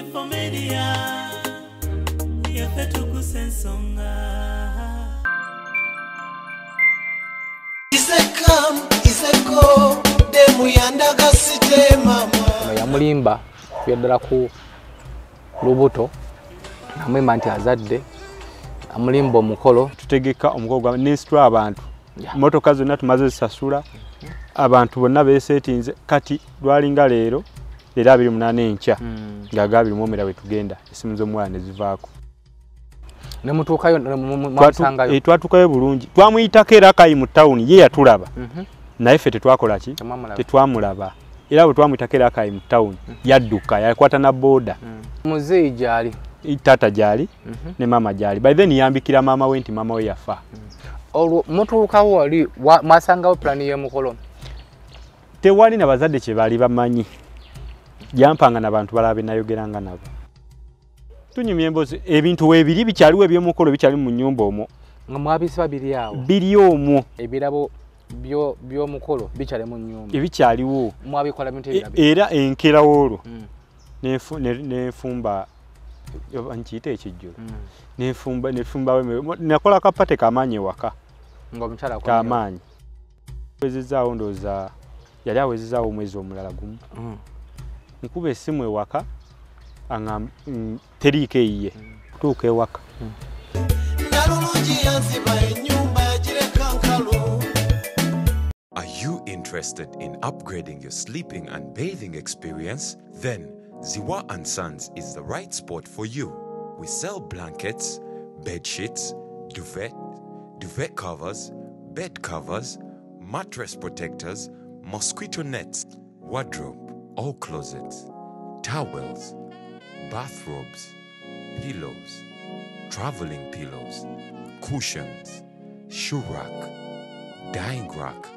M4 Media, yaffe tukusa ensonga. Yamulimba kuyaddala ku lubuto, namwemba nti azadde, amulimba omukolo. Tutegeka omukolo gwa nensitula abantu, motoka zonna tumaze zisasula, abantu bonna beesetinze. Kati lwalinga leero, leero 28 enkya, nga ga 29 bwe tugenda, essimu z'omuwala ne zivaako. Ne mutuukayo, mwamusangayo? Twatuukayo bulungi, twamuyitako era Akayi mu tawuni, ye yatulaba. Naye ffe tetwakola ki? Tetwamulaba. Era bwe twamuyitako era Akayi mu tawuni, yadduka, yakwata na boda. Muzeeyi gy'ali? Taata gy'ali, ne maama gy'ali. By then yambikira maama we nti maama we yafa. Olwo mutuukawo wali, mwasangawo pulaani y'emukolo? Tewali na bazadde kye baali bamanyi. Yampanga n'abantu balala be nayogeranga nabo. Tunyumya emboozi, ebintu weebiri bikyaliwo eby'omukolo bikyali mu nnyumba omwo. Nga mwabisiba biri awo? Biri omwo. Ebirabo by'omukolo bikyali mu nnyumba? Ebikyaliwo. Mwabikola bintu ebirabo? Era enkeerawo olwo, nenfumba, nkiyite ekijjulo. Nenfumbawo emmere. Nakola kapate k'amaanyi ewaka. Ng'omukyala akomyewo? K'amaanyi. Awezezaawo ndowooza, yali awezezaawo omwezi omulala gumu. Nkuba essimu ewaka, teriiko eyiye. Kutuuka ewaka. Are you interested in upgrading your sleeping and bathing experience? Then Ziwa and Sons is the right spot for you. We sell blankets, bed sheets, duvet, duvet covers, bed covers, mattress protectors, mosquito nets, wardrobe or closets, towels, bathrobes, pillows, traveling pillows, cushions, shoe rack, dyeing rack,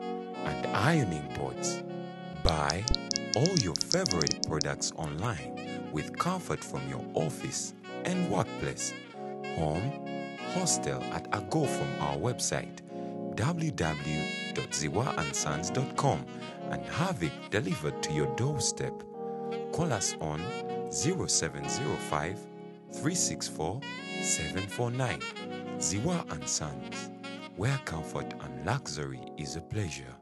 and ironing boards. Buy all your favorite products online with comfort from your office and workplace, home, hostel at a go from our website www.ziwaandsons.com and have it delivered to your doorstep. Call us on 0705 364 749. Ziwa and Sons, where comfort and luxury is a pleasure.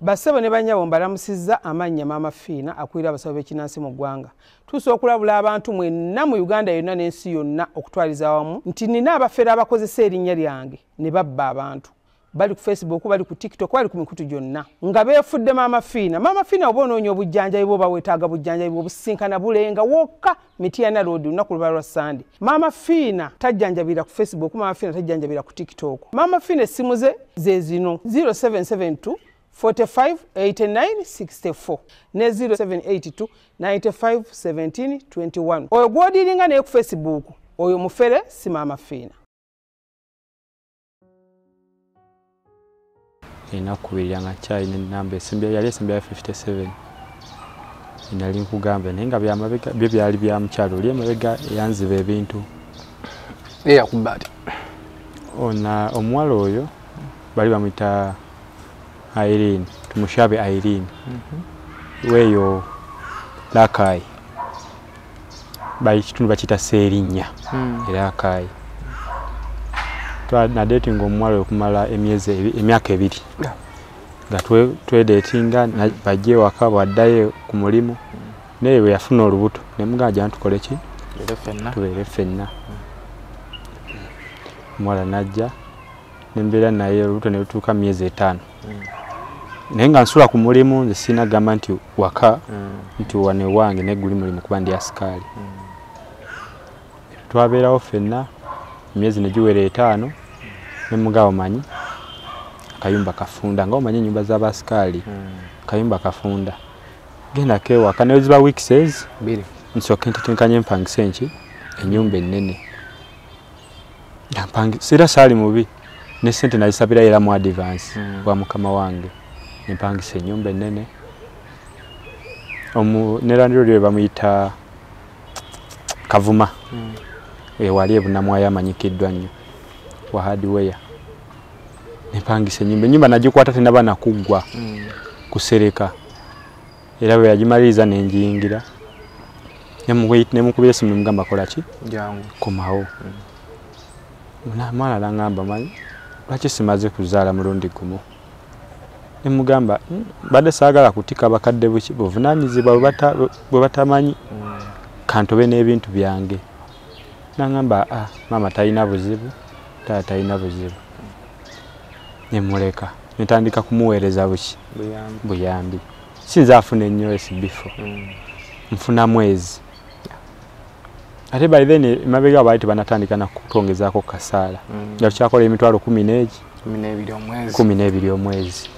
Basebo ne bannyabo mbalamusizza amannya Maama Fiina akulira abasawo b'ekinnansi mu ggwanga. Tusobola okulabula abantu mwenna mu Uganda yonna n'ensi yonna okutwaliza awamu nti nina abafere abakozesa erinnya lyange ne babba abantu. Bali ku Facebook, bali ku TikTok, bali ku mikutu gyonna nga beefudde Maama Fiina. Maama Fiina oba onoonya obujjanjabi bw'oba weetaaga bujjanjabi bw'obusinkana bulenga wokka Mityana Road olunaku luba lwa Sande. Maama Fiina tajjanjabira ku Facebook, Maama Fiina tajjanjabira ku TikTok. Maama Fiina essimu ze ze zino 0772 45 89 64 ne 0782 95 17 21. Oyo gw'odiringa naye ku Facebook, oyo mufere si Maama Fiina. Enakubirira nga kyalina ennamba esimbya, yali esimbya 57. Nali nkugamba naye nga byamabega byo byali bya mukyalo oli emabega eyanziba ebintu. Ye yakubba ati? Ona omuwala oyo bali bamuyita Irene, tumushabe Irene. Weeyo Lakayi. Bali kitundu bakiyita Seerinnya era Akayi. Nadeetinga omuwala okumala emyaka ebiri. Nga twedeetinga, bajje ewaka bwaddayo ku mulimu. Naye bwe yafuna olubuto ne mugamba jangu tukole ki? Tubeere ffenna. Omuwala n'ajja ne mbeera naye olubuto ne lutuuka myezi 5. Naye nga nsula ku mulimu nze sirina gamba nti waka nti wano ewange naye guli mulimu kuba ndi asikaali. Twabeerawo ffenna emyezi ne giwera 5 ne mugamba omanyi akayumba kafunda, nga omanyi ennyumba z'abasikaali akayumba kafunda. Gendako ewaka ne ziba weeks 2 nsooke ntetenkanye mpangise enki ennyumba ennene. Era saali mubi ne ssente nazisabira era mu advance wa mukama wange. Nempangisa ennyumba ennene. Ne landlord we bamuyita Kavuma. Wali e Bunamwaya amanyikiddwa nnyo wa hardware. Nempangisa ennyumba, ennyumba nagikwata tennaba nakuggwa. Kusereka era bwe yagimaliriza nenjiyingira nemukubira esimu nemugamba kola ki jangu komawo. Mwana nangamba manyi lwaki simaze kuzaala mulundi gumu. Nemugamba badde saagala kutika bakadde buki buvunaanyizibwa bwe batamanyi kantobe n'ebintu byange. Nangamba mama talina buzibu, taata talina buzibu. Nemuleka netandika kumuweereza buki buyambi. Sinza afuna ennyo SB4 nfuna mwezi. Ate by then emabega baali tebanatandika na kutongezaako kasaala. Nga tukyakola emitwalo 12 omwezi.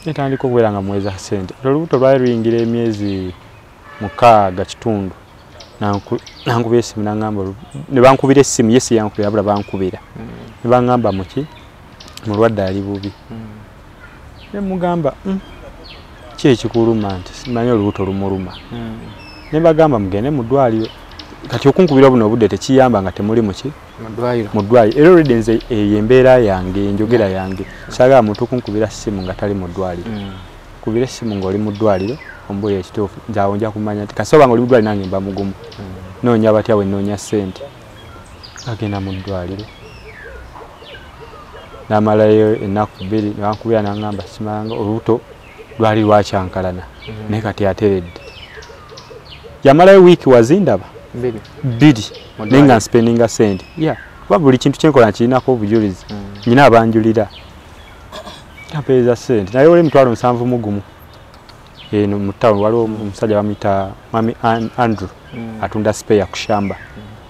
Netandika okubeera nga muweza ssente. Olubuto lwali luyingira emyezi 6 kitundu. Nankubira essimu nangamba ne bankubira essimu ye si yankubira abula bankubira. Ne bangamba muki mulwadde ali bubi. Ne mugamba ki ekikuluma nti simanyi olubuto lumuluma. Ne bagamba mugende mu ddwaliro. Kati okunkubira buno obudde tekiyamba nga temuli muki mu ddwaliro. Era already nze eyo embeera yange enjogera yange saagala muntu kunkubira ssimu nga tali mu ddwaliro. Kubira essimu ng'oli mu ddwaliro ombuulire ekituufu nze awo nja kumanya nti kasooba ng'oli mu ddwaliro nange mba mugumu. Noonya batya we nnoonya ssente. Agenda mu ddwaliro n'amalayo ennaku 2 ne bankubira n'angamba simanga olubuto lwali lwakyankalana naye kati ateredde. Yamalayo wiiki wazindaba bbiri naye nga nspendinga ssente. Kuba buli kintu kyenkola nkirinako obujulizi nyina abanjulira ampeereza ssente naye oli 71 eno mu town waliwo omusajja bamuyita Mwami Andrew atunda spare ku shamba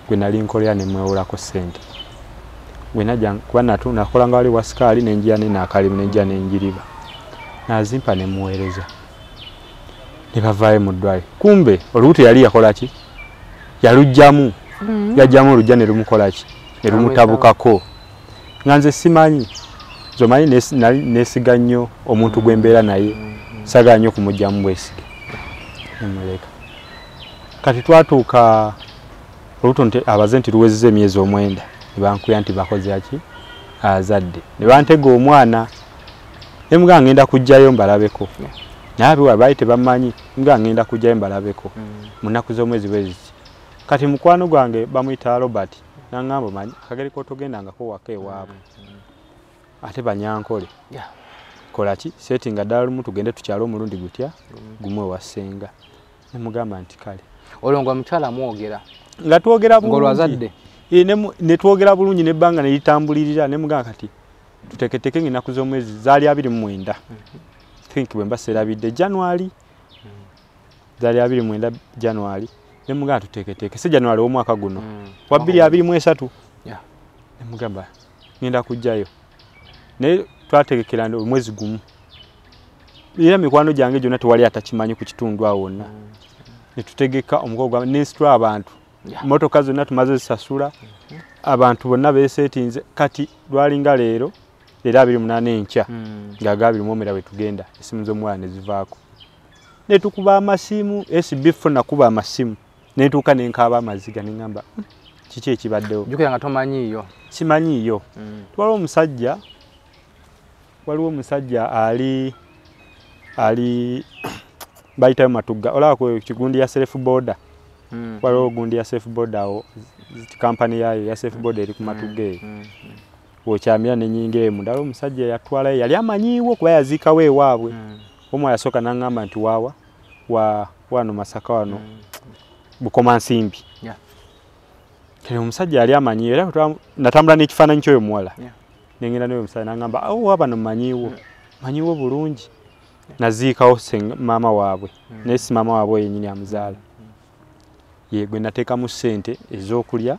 gwe nali nkolera ne mwewolako ssente. Gwe najja kuba nakolanga wali wa sikaali nenjira nenaakalimu nenjira nenjiriba nazimpa ne muweereza ne bavaayo mu ddwaliro. Kumbe olubuto yali yakola ki yaluggyamu yajjamu olujja ne lumukola ki ne lumutabukako. Nga nze simanyi zomanyi neesiga nnyo omuntu gwe mbeera naye saagala nnyo kumuggyamu bwesige nemuleka. Kati twatuuka olubuto nti abaze nti luwezezza emyezi 9 ne bankuya nti bakoze ki azadde ne bantega omwana ne mugamba ngenda kujjayo mbalabeko. Naye abiwa baali tebamanyi mugamba ngenda kujjayo mbalabeko mu nnaku z'omwezi bwe ziti. Kati mukwano gwange bamuyita Robert nangamba manyi akageri k'otogendangako waka ewaabwe ate banyankole kola ki settinga ddala lumu tugende tukyale omulundi gutya gumu ewa ssenga. Ne mugamba nti kale. Olwo nga mukyala mwogera nga twogera bulungi ng'olwazadde ne twogera bulungi n'ebbanga ne litambulirira ne mugamba kati tuteketeke ng'ennaku z'omwezi zaali 29. Think bwe mba seerabidde January zaali 29 January ne mugamba tuteketeke si January w'omwaka guno wa 2023. Ne mugamba ngenda kujjayo naye twategekera omwezi gumu. Era mikwano gyange gyonna tewali atakimanyi ku kitundu awo wonna. Ne tutegeka omukolo gwa nensitula abantu mmotoka zonna tumaze zisasula abantu bonna beeseetinze. Kati lwalinga leero era 28 enkya nga ga 21 bwe tugenda essimu z'omuwala ne zivaako. Ne tukuba amasimu SB4 nakuba amasimu ne ntuuka ne nkaaba amaziga ne ŋŋamba kiki ekibaddewo. Jjukira nga tomanyiiyo. Simanyiiyo. Waliwo omusajja ali bayitayo Matugga olaba ku kigundi ya self border. Waliwo gundi ya self border awo kampani yayo ya self border eri ku Matugga eyo. Wokyamira nenyingira emu ndala omusajja yatwalayo yali amanyiiwo kuba yaziikawo ewaabwe. Omu yasooka n'aŋŋamba nti waawa wa wano Masaka wano Bukomansimbi. Kale omusajja yali amanyiiwo era natambula n'ekifaananyi ky'oyo muwala. Nengenda n'oyo omusajja n'aŋŋamba awo bano mmanyiiwo manyiiwo bulungi. Naziikawo maama waabwe naye si maama waabwe yennyini amuzaala. Ye gwe nateekamu ssente ez'okulya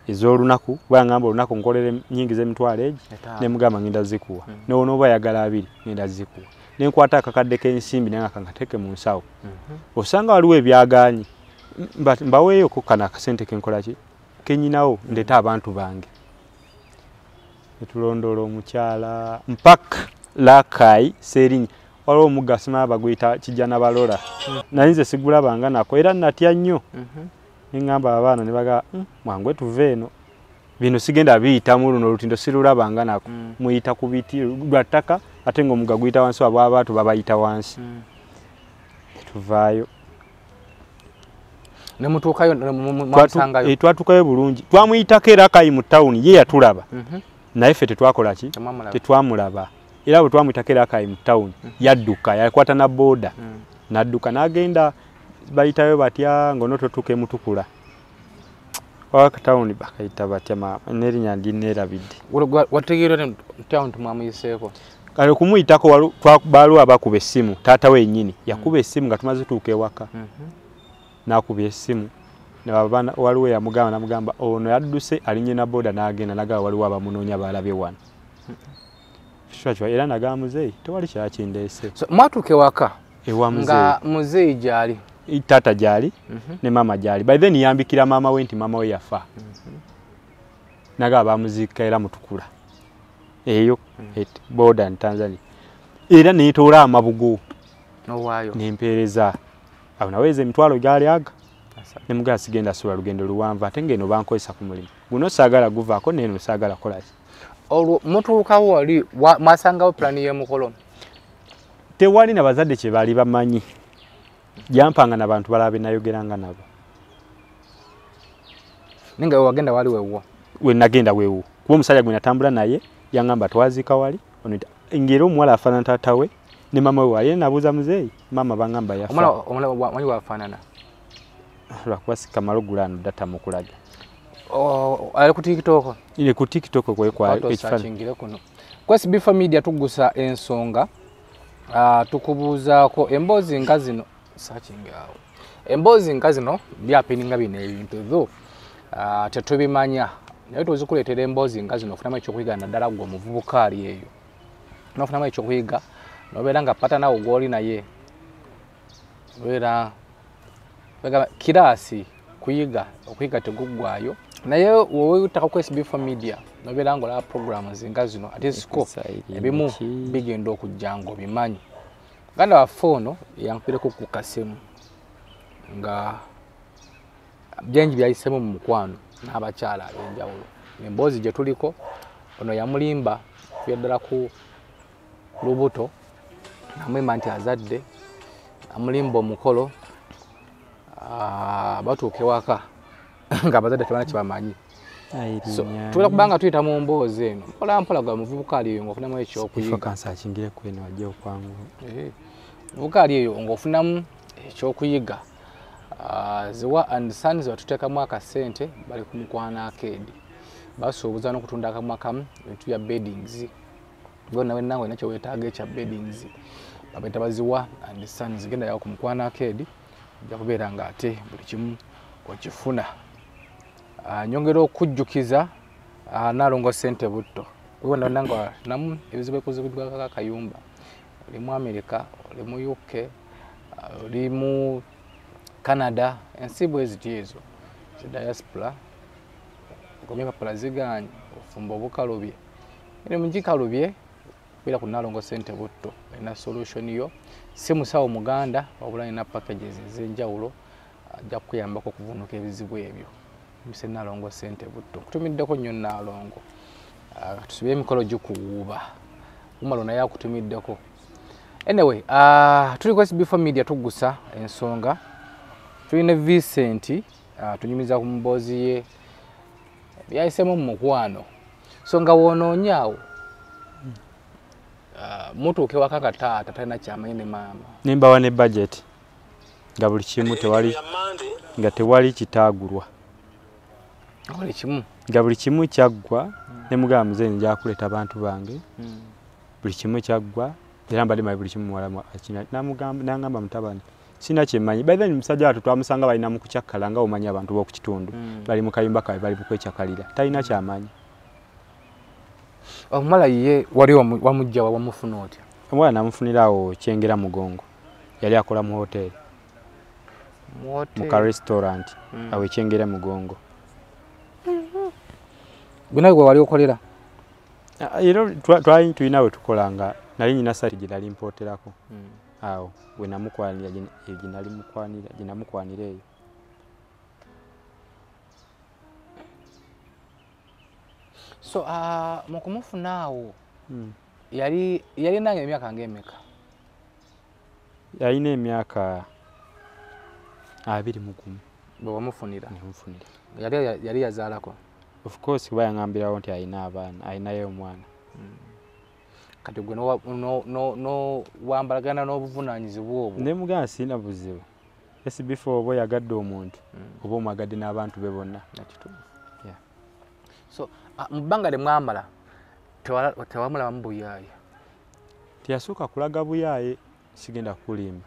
ez'olunaku kuba ngamba olunaku nkolera nnyingiza emitwalo egi ne mugamba ngenda zikuwa n'onooba ayagala 2 ngenda zikuwa. Ne nkwata akakadde k'ensimbi naye nga kankateeke mu nsawo. Osanga waliwo ebyagaanyi mbaweeyoko kano akasente kenkola ki kenyinawo ndeeta abantu bange. Ne tulondoola omukyala mpaka Lakai Serinnya. Waliwo omugga simanyi baguyita Kijjana Balola. Naye nze sigulabanga nako era natya nnyo. Ne ŋŋamba abaana ne bagamba mwangu tuve eno bino sigenda biyitamu luno olutindo sirulabanga nako. Muyita ku biti lwa ttaka Ate ng'omugga guyita wansi abantu babayita wansi. Tuvaayo. Ne mutuukayo mwamusangayo. Twatuukayo bulungi. Twamuyitako era Rakai mu tawuni ye yatulaba. Naye ffe tetwakola ki? Tetwamulaba. Era bwe twamuyitako era Rakai mu tawuni yadduka, yakwata na boda. N'adduka n'agenda bayitayo batya ng'onototuuka emutukula. Wakatawuni bakayita batya maama n'erinnya ndineerabidde. Wategeera tawuni tumwamuyiseeko. Kale okumuyitako baaliwo abakuba essimu, taata we yennyini yakuba essimu nga tumaze tuuka ewaka. N'akuba essimu waliwo eyamugamba n'amugamba ono yadduse alinnye na boda n'agenda n'agamba waliwo abamunoonya baalabye wano. Era nagamba muzeeyi tewali kyakindeese. So mwatuuka ewaka ewa muzeeyi nga muzeeyi gy'ali? Taata gy'ali ne maama gy'ali. By then yambikira maama we nti maama we yafa. Nagamba bamuziika era mutukula. Eyo boda in Tanzania. Era neetoola amabugo n'owaayo nempeereza. Awo naweza emitwalo gyali aga. Ne mugamba sigenda sula lugendo luwanvu ate ng'eno bankozesa ku mulimu. Guno saagala guvaako n'eno saagala kukola ki. Olwo mutuukawo wali mwasangawo pulaani y'emukolo? Tewali na bazadde kye baali bamanyi. Yampanga n'abantu balala be nayogeranga nabo. Naye nga wagenda wali weewuwo? We nagenda weewuwo. Kuba omusajja gwe natambula naye yangamba twaziika wali. Ng'era omuwala afaanana taata we ne maama we wali nabuuza muzeeyi maama bangamba yafa. Omuwala manyi wafaanana? Lwakuba sikamala gulano data mukulaga. Ali ku TikTok? Ile ku TikTok kwe ekifaananyi. Kuno. Ku SB4 Media tugusa ensonga tukubuuzaako emboozi nga zino searching awo. Emboozi nga zino byapininga bino ebintu though tetubimanya. Naye tuzikuleetera emboozi nga zino ofunamu ekyokuyiga naddala ggwe omuvubuka ali eyo. N'ofunamu ekyokuyiga n'obeera nga pata naawe gw'oli naye. Obeera kiraasi kuyiga, okuyiga teguggwayo. Naye woweetaka ku SB4 Media n'obeera ng'olaba programs nga zino ate siko ebimu bigenda okujja ng'obimanyi. Muganda waffe ono yankubireko ku kasimu nga bingi byayisemu mu mukwano n'abakyala ab'enjawulo. Emboozi gye tuliko ono yamulimba okuviira ddala ku lubuto n'amulimba nti azadde, amulimba omukolo, batuuka ewaka ng'abazadde tebalina kye bamanyi. So tubeera kubanga tuyita mu mboozi eno mpola mpola gwe muvubuka ali eyo ng'ofunamu ekyokuyiga. Muvubuka ali eyo ng'ofunamu ekyokuyiga. Ziwa and Sons batuteekamu akasente bali ku Mukwano Arcade. Basuubuza n'okutunda akamwa kamu ebintu bya beddings. Gwe nawe nange olina kye weetaaga ekya beddings. Babayita Baziwa and Sons, genda yawo ku Mukwano Arcade ojja kubeera ng'ate buli kimu okifuna. Nyongera okujjukiza Nalongo Ssente Butto. Gwe nange namu ebizibu ebikuzibuddwako akayumba. Oli mu America, oli mu UK, oli mu Canada, ensi bwe ziti ezo zi diaspora gomye empapula zigaanye obufumbo bukalubye. Emirimu gikalubye kubeera ku Nalongo Ssente Butto alina solution yo. Si musawo Muganda wabula alina packages ez'enjawulo ajja kukuyambako okuvuunuka ebizibu ebyo. Mise Nalongo Ssente Butto nkutumiddeko nnyo Nalongo. Tusubire emikolo gikuwuuba. Umalo naye akutumiddeko. Anyway, tuli ku SB4 Media tugusa ensonga. Tulina Vincent tunyumiza ku mboozi ye byayisemu mu mukwano. So nga woonoonyaawo mutuuke waka nga taata talina kyamanyi ne maama. Ne mbawa ne budget nga buli kimu tewali nga tewali kitaagulwa. Buli kimu nga buli kimu kyaggwa ne mugamba muzeeyi nja kuleeta abantu bange. Buli kimu kyaggwa era mbadde manyi buli kimu muwala akina namugamba nangamba mutabani sina kyemmanyi. By then musajja wattu twamusanga balina mu kukyakala nga omanyi abantu b'oku kitundu bali mu kayumba kaabwe bali mu kwekyakalira talina kyamanyi. Omuwala ye wali wamujja wamufuna otya? Omwana namufunira awo Kyengera Mugongo, yali akola mu hoteri mu ka restaurant awo Kyengera Mugongo. Gwe nawe gwe wali okolera? Era twali tulina we tukolanga, nali nyina site gye nali mpooterako awo we namukwanira gye nali mukwanira gye namukwanira eyo. So mu kumufuna awo Yali nange emyaka ng'emeka? Yalina emyaka 21. Bwe wamufunira? Namufunira. Yali yazaalako? Of course, kuba yangambirawo nti alina abaana, alinayo omwana. Kati gwe nowambalagana n'obuvunaanyizibwa obwo? Ne mugamba sirina buzibu. SB4 oba oyagadde omuntu, oba omwagadde n'abantu be bonna. Kituufu. So, mu bbanga lye mwamala, tewamulabamu buyaaye? Teyasooka kulaga buyaaye, sigenda kukulimba.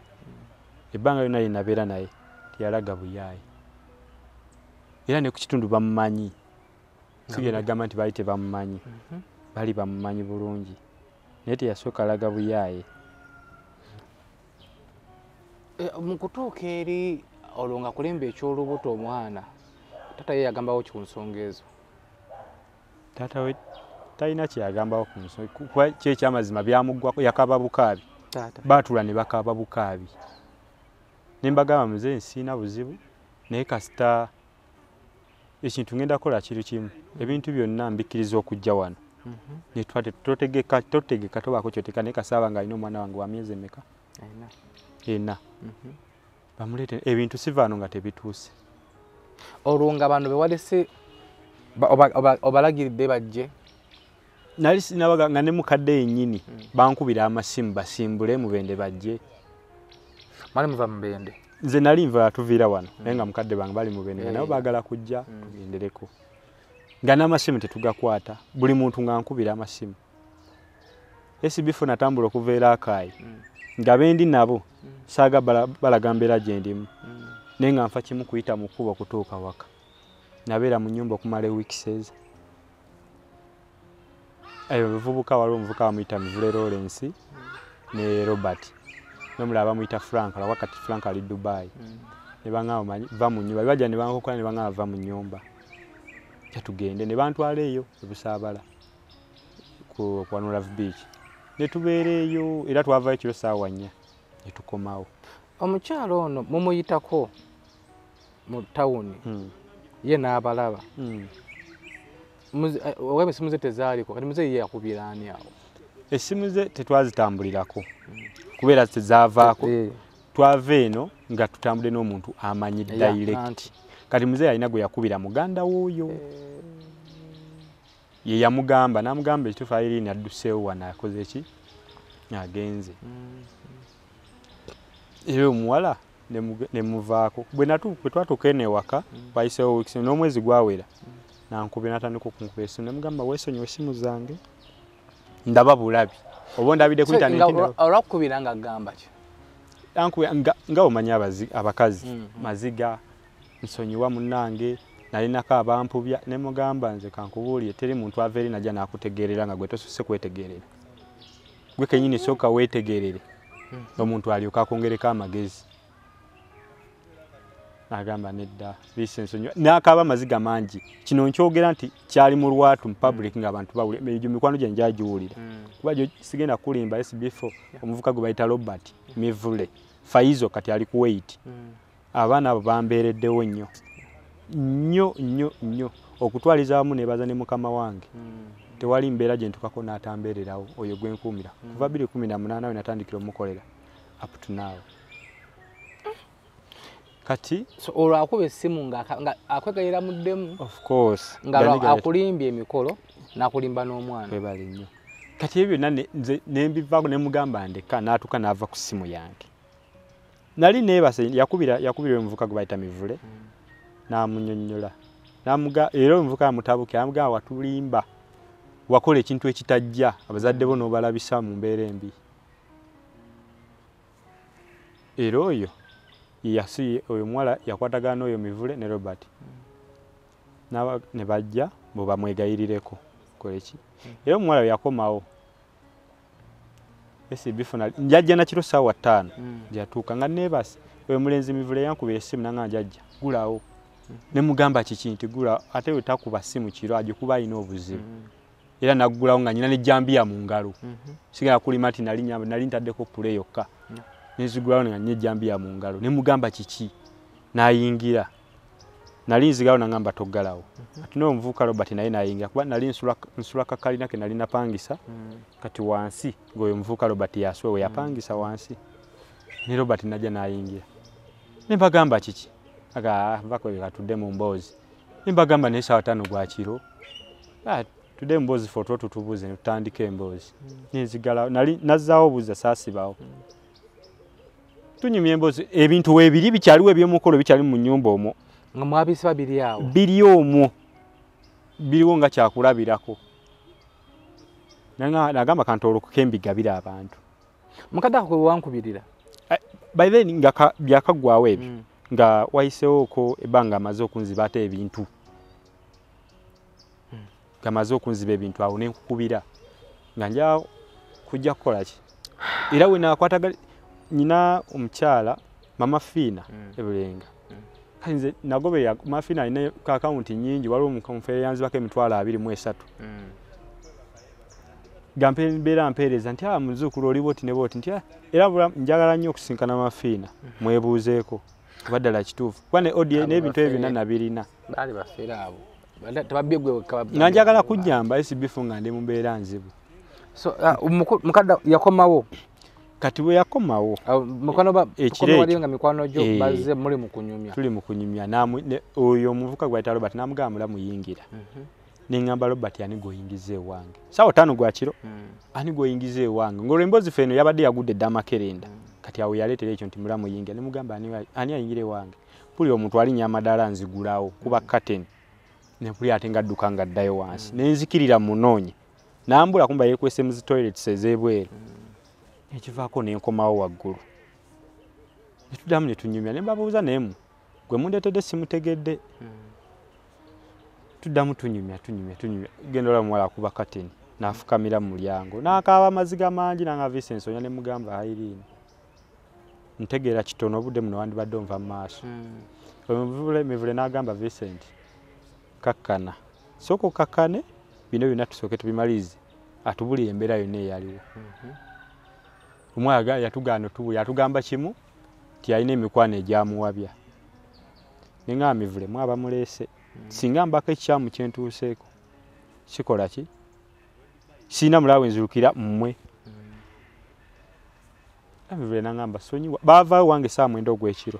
Ebbanga lyonna lye nabeera naye, teyalaga buyaaye. Era ne ku kitundu bamumanyi. Sigenda kugamba nti baali tebamumanyi. Baali bamumanyi bulungi. Naye teyasooka alaga buyaaye. Mu kutuuka eri olwo nga kulimba eky'olubuto omwana, taata ye yagambawo ki ku nsonga ezo? Taata we talina kye yagambawo ku nsonga, kuba ki ekyamazima byamuggwako, yakaaba bukaabi. Baatuula ne bakaaba bukaabi. Ne mbagamba muzeeyi sirina buzibu, naye kasita ekintu ngenda kukola kiri kimu, ebintu byonna mbikkiriza okujja wano. Ne totegeka tobaako ky'oteeka, naye kasaba ng'alina omwana wange wa myezi emeka? 4. Bamuleete ebintu sivaano nga tebituuse. Olwo nga bano be walese obalagiridde bajje? Nali sinabaga nga ne mukadde yennyini bankubira amasimu basimbule Mubende bajje. Mwali muva Mubende? Nze nali nva tuviira wano, naye nga mukadde bange bali Mubende nga nabo baagala kujja tugendereko. Nga n'amasimu tetugakwata, buli muntu nga nkubira amasimu. SB4 natambula okuva e Rakai. Nga bendi nabo saaga balaga mbeera gye ndimu. Naye nga nfa kimu kuyita mu kkubo okutuuka waka. Nabeera mu nnyumba okumala weeks ezo. Eyo omuvubuka waliwo omuvubuka bamuyita Mivule Lawrence ne Robert. N'omulala bamuyita Frank, lwa kati Frank ali Dubai. Ne bangamba va mu nnyumba, bajja ne bankokola ne bangamba va mu nnyumba. Tugende ne bantwala eyo e Busaabala ku One Love Beach. Ne tubeera eyo era twavayo ekiro ssaawa 4 ne tukomawo. Omukyalo ono mumuyitako mu tawuni, ye n'abalaba. Oba essimu ze tezaaliko, kati muzeeyi ye yakubira ani awo? Essimu ze tetwazitambulirako kubeera tezaavaako. Twava eno nga tutambudde n'omuntu amanyi direct. Kati muzeeyi alina gwe yakubira muganda w'oyo. Ye yamugamba, n'amugamba ekituufu Irene adduseewo wano akoze ki? Agenze. Era omuwala ne muvaako. Bwe twatuuka eno ewaka, wayiseewo weeks n'omwezi gwawera. Nankubira n'atandika okunkuba essimu, ne mugamba weesonyiwe essimu zange. Ndaba bulabi. Oba ondabidde ku internet. Olwakukubira ng'agamba ki? Ankubira nga omanyi abakazi, maziga, nsonyiwa munnange, nalinako abampubya, ne mugamba nze kankubuulire teri muntu ava eri najja n'akutegeerera nga gwe tosoose kwetegeerera. Gwe kennyini sooka weetegeerere, omuntu alyoke akwongereko amagezi. N'agamba nedda, Lisa nsonyiwa. N'akaaba amaziga mangi. Kino nkyogera nti kyali mu lwatu mu public ng'abantu bawulira, egyo mikwano gyange gyagiwulira. Kuba gyo sigenda kulimba SB4, omuvubuka gwe bayita Robert Mivule, Faizo kati ali Kuwait. Abaana abo bambeereddewo nnyo. Nnyo nnyo nnyo. Okutwaliza awamu neebaza ne mukama wange. Tewali mbeera gye ntuukako n'atambeererawo oyo gwe nkuumira. Kuva 2018 we natandikira omukolera up to now. Kati so olwo akuba essimu nga akwegayira muddemu. Of course. Nga akulimbye emikolo n'akulimba n'omwana. Webale nnyo. Kati ebyo byonna nze ne mbivaako ne mugamba ndeka n'atuuka n'ava ku ssimu yange. Nali neebase, yakubira omuvubuka gwe bayita Mivule. N'amunnyonnyola. Era omuvubuka amutabukira, amugamba watulimba. Wakola ekintu ekitajja, abazadde bo n'obalabisa mu mbeera embi. Era oyo oyo omuwala yakwatagana n'oyo Mivule ne Robert. Ne bajja bo bamwegayirireko. Kole ki? Era omuwala we yakomawo. SB4 njajja na kiro ssaawa 5 yatuuka nga neebase. Oyo mulenzi Mivule yankubira essimu nanga njajja gulawo. Ne mugamba kiki nti gula, ate we takuba ssimu kiro agikuba alina obuzibu. Era naggulawo nga nnyina n'ejjambiya mu ngalo. Sigala kulima nti nali ntaddeko pule yokka. Nenzigulawo nga nnyina ejjambiya mu ngalo. Ne mugamba kiki? N'ayingira. Nali nzigalawo nangamba toggalawo. Ati n'omuvubuka Robert naye nayingira kuba nali nsula kakalina ke nali napangisa kati wansi ng'oyo omuvubuka Robert yaswe we yapangisa wansi. Ne Robert najja nayingira. Ne mbagamba kiki? Aga vako katudde mu mboozi. Ne mbagamba naye ssaawa 5 gwa kiro. Tudde mboozi ffe otwo tutubuuze ne tutandika emboozi. Nenzigalawo nali nazzaawo obuuza saasibawo. Tunyumya emboozi ebintu weebiri bikyaliwo eby'omukolo bikyali mu nnyumba omwo. Nga mwabisiba biri awo. Biri omwo. Biriwo nga kyakulabirako. Nagamba kantoolokoke mbigabire abantu. Mukadde ako kwe wankubirira. By then nga byakaggwawo ebyo. Nga wayiseewoko ebbanga amaze okunziba ate ebintu. Nga amaze okunziba ebintu awo ne nkukubira. Nga nja kujja kukola ki? Era we nakwataga nnyina omukyala Mama Fiina e Bulenga. Kati nze nagoberera Mama Fiina alina akawunti nnyingi waliwo omukamufe yanzibako emitwalo 23. Nga mbeera mpeereza nti muzuukulu oli bw'oti ne bw'oti nti era njagala nnyo okusinkana Mama Fiina mwebuuzeeko kuba ddala kituufu kuba ne audio n'ebintu ebyo byonna nabirina. Baali bafeera abo. Tebabbye gwe wekka. Nga njagala kujjamba SB4 nga ndi mu mbeera nzibu. So mukadde yakomawo. Kati bwe yakomawo ekiro waliyo nga mikwano gyo bazze muli mu kunyumya. Tuli mu kunyumya oyo omuvubuka gwe bayita Robert n'amugamba mulamu yingira. Ne ŋŋamba Robert ani gw'oyingiza ewange? Ssaawa 5 gwa kiro ani gw'oyingiza ewange? Ng'olwo emboozi ffe eno yabadde yagudde dda amakerenda. Kati awo yaleetera ekyo nti mulamu yingira. Ne mugamba ani ayingira ewange? Mpulira omuntu alinnya amadaala nzigulawo kuba curtain. Ne mpulira ate ng'adduka ng'addayo wansi. Ne nzikirira munoonye. Nambula kumba yeekwese mu zi toilets ez'ebweru. Ekivaako ne nkomawo waggulu. Ne tuddamu ne tunyumya ne mbabuuza naye gwe mundeetedde simutegedde. Tuddamu tunyumya. Genda olaba omuwala akuba curtain n'afukamira mu mulyango n'akaaba amaziga mangi nanga Vincent Sonya ne mugamba Irene ntegeera kitono obudde muno wandibadde onva mu maaso. Mivule n'agamba Vincent kakkana sooka okkakkane bino byonna tusooke tubimalirize atubulire embeera yonna eyaliwo. Omwaga yatugaana otubuulira yatugamba kimu nti alina emikwano egyamuwabya. Ne ŋŋamba Mivule mwaba muleese singa mbako ekikyamu kye ntuuseeko kikola ki? Sirina mulaawe nzirukira mmwe. Mivule n'aŋŋamba sonyiwa. Baavaayo wange ssaawa 9 ogw'ekiro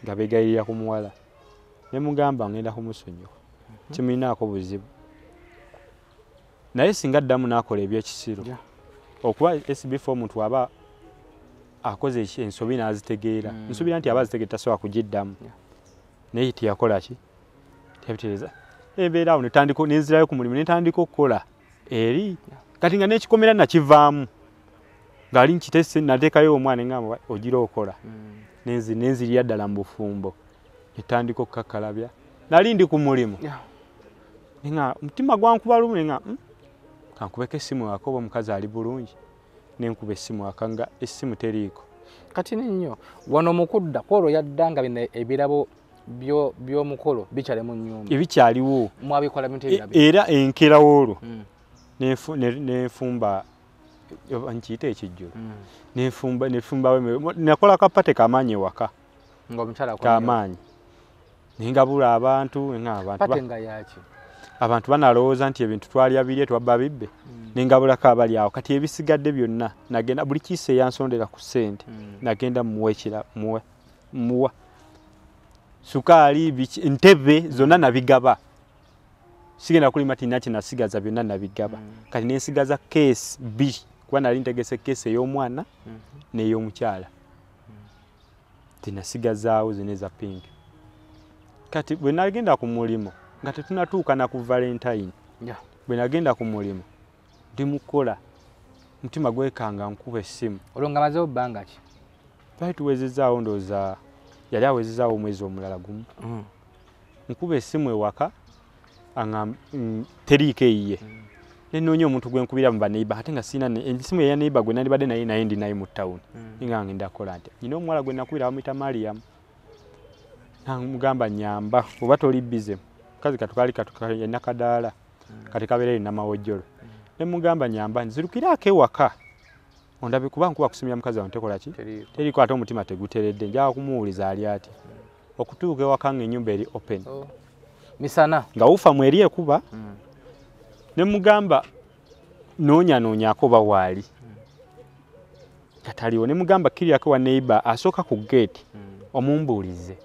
nga beegayirira ku muwala. Ne mugamba ngenda kumusonyiwa. Kimulinaako buzibu. Naye singa addamu n'akola ebyekisiru. Okuba SB4 omuntu aba akoze ensobi n'azitegeera. Nsuubira nti aba azitegeera tasobola kugiddamu. Naye teyakola ki? Teyabitereeza. Embeera awo netandika nenzirayo ku mulimu ne ntandika okukola eri. Kati nga n'ekikomera nakivaamu. Ng'ali nkitese nateekayo omwana ngamba ogira okola. Nenzirira ddala mu bufumbo. Netandika okukakkalabya. Nali ndi ku mulimu. Nga omutima gwankuba lumu ne nga kankubeko essimu waka oba omukazi ali bulungi. Nenkuba essimu waka nga essimu teriiko. Kati nnyo wano mu kudda kwolwo yadda nga bino ebirabo by'omukolo bikyali mu nnyumba. Ebikyaliwo. Mwabikola bintu ebirabo. Era enkeerawo olwo nenfumba nkiyite ekijjulo. Nenfumbawo nakola kapate kamaanyi ewaka. Ng'omukyala kamaanyi. Nengabula abantu nga pate nga yaki. Abantu banalowooza nti ebintu twalya birye twabba bibbe. Nengabulako abali awo kati ebisigadde byonna nagenda buli kiisi eyansondera ku ssente nagenda muwa ekira muwa sukaali ntebe zonna nabigaba. Sigenda kulima tina kye nasigaza byonna nabigaba. Kati nensigaza keesi bbiri kuba nali ntegese keesi ey'omwana n'ey'omukyala. Tinasigazaawo zino eza pink. Kati bwe nagenda ku mulimu nga tetunatuuka na ku Valentine. Bwe nagenda ku mulimu ndi mukola mutima gwekanga nkuba essimu. Olwo nga mazeewo bbanga ki? Twali tuwezezaawo ndowooza yali awezezaawo omwezi omulala gumu. Nkuba essimu ewaka teriiko eyiye. Ne nnoonya omuntu gwe nkubira mu baneiba ate nga sirina essimu eya neiba gwe nandibadde naye naye ndi naye mu ttawuni. Nga ngenda kukola ntya? Nnina omuwala gwe nakubira bamuyita Mariam. Namugamba nnyamba oba toli bbize. Mukazi katu kaali yalina kadaala kati kabeera eri Namawojjolo. Ne mugamba nnyamba nzirukiraako ewaka ondabe kuba nkuba kusimira mukazi wange tekola ki? Teriiko ate omutima teguteredde njagala kumuwuliza ali atya. Okutuuka ewaka ng'ennyumba eri open. Misana. Nga wufa mweri ekuba. Ne mugamba noonyanonyako oba waali. Kataliwo ne mugamba kiryako wa neighbor asooka ku gate omumbuulize.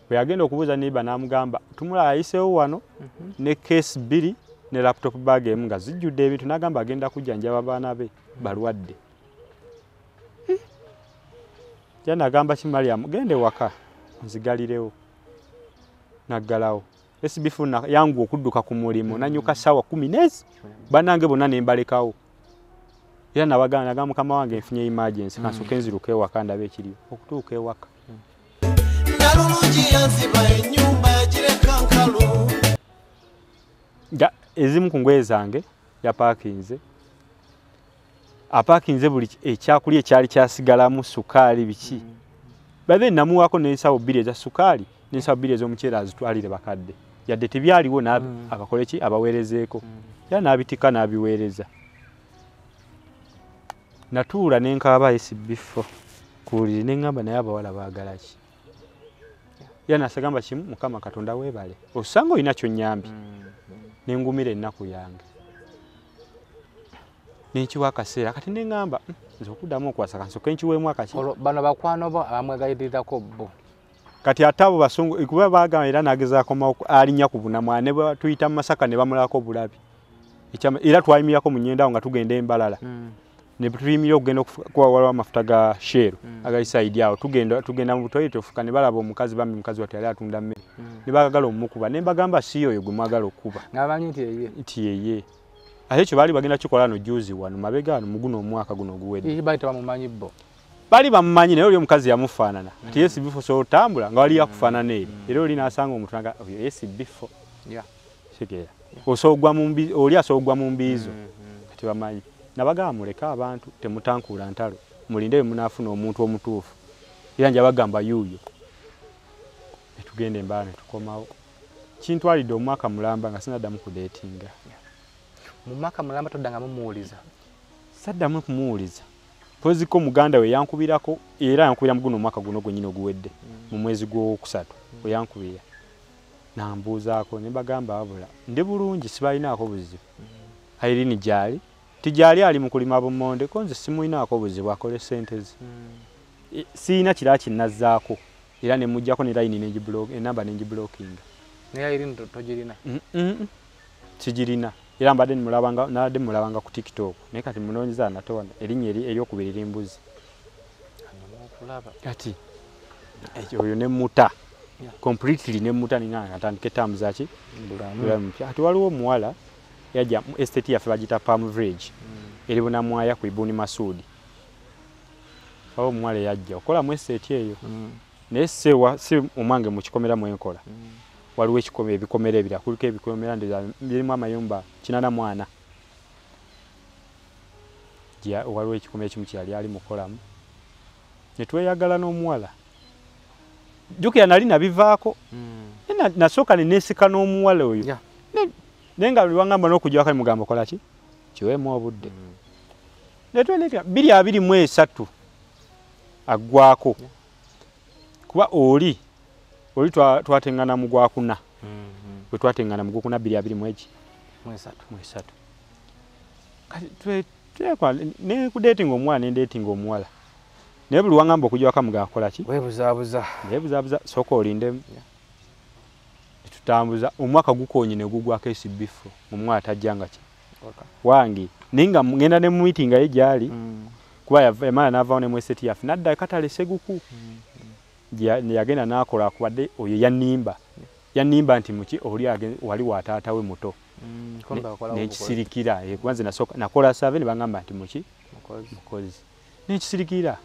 Bwe yagenda okubuuza neighbor n'amugamba tumula ayiseewo wano ne case 2 ne laptop bag emu nga zijjudde ebintu n'agamba agenda kujjanjaba abaana be balwadde. Jana agamba ki Mariam gende waka nzigalirewo naggalawo. SB4 yangu okudduka ku mulimu nanyuka ssaawa 10 bannange bonna ne mbalekawo. Era nabagamba nagamba mukama wange nfunye emergency kansooke nziruke ewaka ndabe ekiriyo. Okutuuka ewaka nga ezimu ku ngoye zange yapaakinze apaakinze buli ekyakulya ekyali kyasigalamu sukaali biki. Babe namuwaako n'ensawo 2 eza sukaali n'ensawo 2 ez'omuceere azitwalire bakadde. Yadde tebyaliwo abakole ki abaweerezeeko. Era n'abitika n'abiweereza. Natuula ne nkaaba SB4 ku buliri ne ŋŋamba naye abawala baagala ki. Era nasagamba kimu Mukama Katonda weebale osanga olina ky'onnyambye. Ne ngumira ennaku yange. Nenkiwa akaseera kati ne ŋŋamba nze okuddamu okwasa kansooke nkiweemu akaki. Bano bakwano bo abamwegayirirako bo. Kati ate abo basungu kuba baagamba era n'agezaako alinnya ku bunamwa ne bwe tuyita mu Masaka ne bamulako bulabi. Era twayimirako mu nnyenda awo nga tugenda e Mbalala. Ne tuyimirira okugenda kuba waliwo amafuta ga Shell agali side awo tugenda mu toilet ofuka ne balaba omukazi bambi mukazi wattu yali atunda mmere. Ne baagala omukuba ne mbagamba si oyo gwe mwagala okukuba. Nga bamanyi nti yeye. Nti yeye. Ate ekyo baali bagenda kikola no juzi wano mabega wano mu guno omwaka guno oguwedde. Baali tebamumanyi bo. Baali bamumanyi naye oli omukazi yamufaanana. Ati SB4 so otambula nga wali akufaanana eri. Era oli n'asanga omuntu nga oyo SB4. Kitegeera. Osoogwa mu mbi oli asoogwa mu mbiizo. Kati bamanyi. Nabagamba muleke abantu temutankuula ntalo mulinde bwe munaafuna omuntu omutuufu. Era nja bagamba yuuyo. Ne tugenda Embalala ne tukomawo. Kintwalidde omwaka mulamba nga sinaddamu kudeetinga. Mu mwaka mulamba toddanga mumuwuliza? Saddamu kumuwuliza. Mpoziko muganda we yankubirako era yankubira mu guno omwaka guno gwennyini oguwedde mu mwezi gw'okusatu we yankubira. Nambuuzaako ne mbagamba wabula ndi bulungi sibalinaako buzibu. Irene gy'ali tigyali ali mu kulima bummonde ko nze simulinaako buzibu akole ssente ze. Siyina kirala kinnazzaako era ne muggyako ne layini enamba ne ngibulokinga. Naye Irene togirina? Sigirina. Era mbadde nabadde mulabanga ku TikTok naye kati munoonyeza nate wano erinnya eryokubiri limbuzi. Kati oyo ne muta completely ne muta ninga natandika etambuza ki bulamu mpya. Kati waliwo omuwala yajja mu estate yaffe bagiyita Palm Village eri Bunamwaya ku Ibuni Masudi. Waliwo omuwala eyajja okola mu estate eyo naye si omwange mu kikomera mwenkola. Waliwo ebikomera ebirala kuliko ebikomera birimu amayumba 84. Waliwo ekikomera ekimu kye yali ali mukolamu. Ne tweyagala n'omuwala. Jjukira nali nabivaako. Nasooka ne neesika n'omuwala oyo. Naye nga buli wangamba n'okujja waka ne mugamba okola ki? Kiweemu obudde. Ne twelekera 2023 aggwako. Kuba oli twatengana mu gwakuna. Bwe twatengana mu gwokuna 2023. Kati ne kudeetinga omuwala ne ndeetinga omuwala. Naye buli wangamba okujja waka mugamba kola ki? Weebuzaabuza. Weebuzaabuza sooka olindemu. Tutambuza omwaka gukoonye ne gugwako SB4 omuwala tajjanga ki? Wange. Naye nga ngenda ne mu meeting ye gy'ali kuba yamala n'avaawo ne mu estate yaffe n'adda Katale Seguku. Yagenda n'akola akubadde oyo yannimba. Yannimba nti muki oli wali wa taata we muto. Nenkisirikira kuba nze nakola survey ne bangamba nti muki mukozi. Nenkisirikira.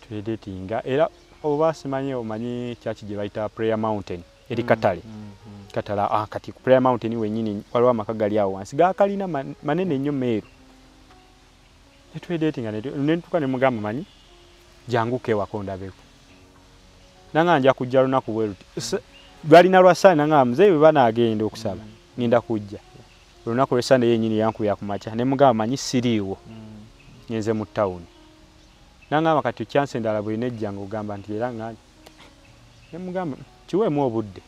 Twedetinga era oba simanyi omanyi church gye bayita Prayer Mountain eri Katale. Katale kati ku Prayer Mountain wennyini waliwo amaka gali awo wansi gaakalina manene nnyo meeru. Netwedetinga ne ntuuka ne mugamba manyi janguke ewaka ondabeko. Nanga nja kujja lunaku bwe luti. Lwalina lwa Sande nanga muzeeyi bwe banaagenda okusaba ngenda kujja. Olunaku lwe Sande yennyini yankubira ku makya ne mugamba manyi siriiwo ngenze mu ttawuni. Nangamba kati chance endala bw'enejja ng'ogamba nti era nga ne mugamba kiweemu obudde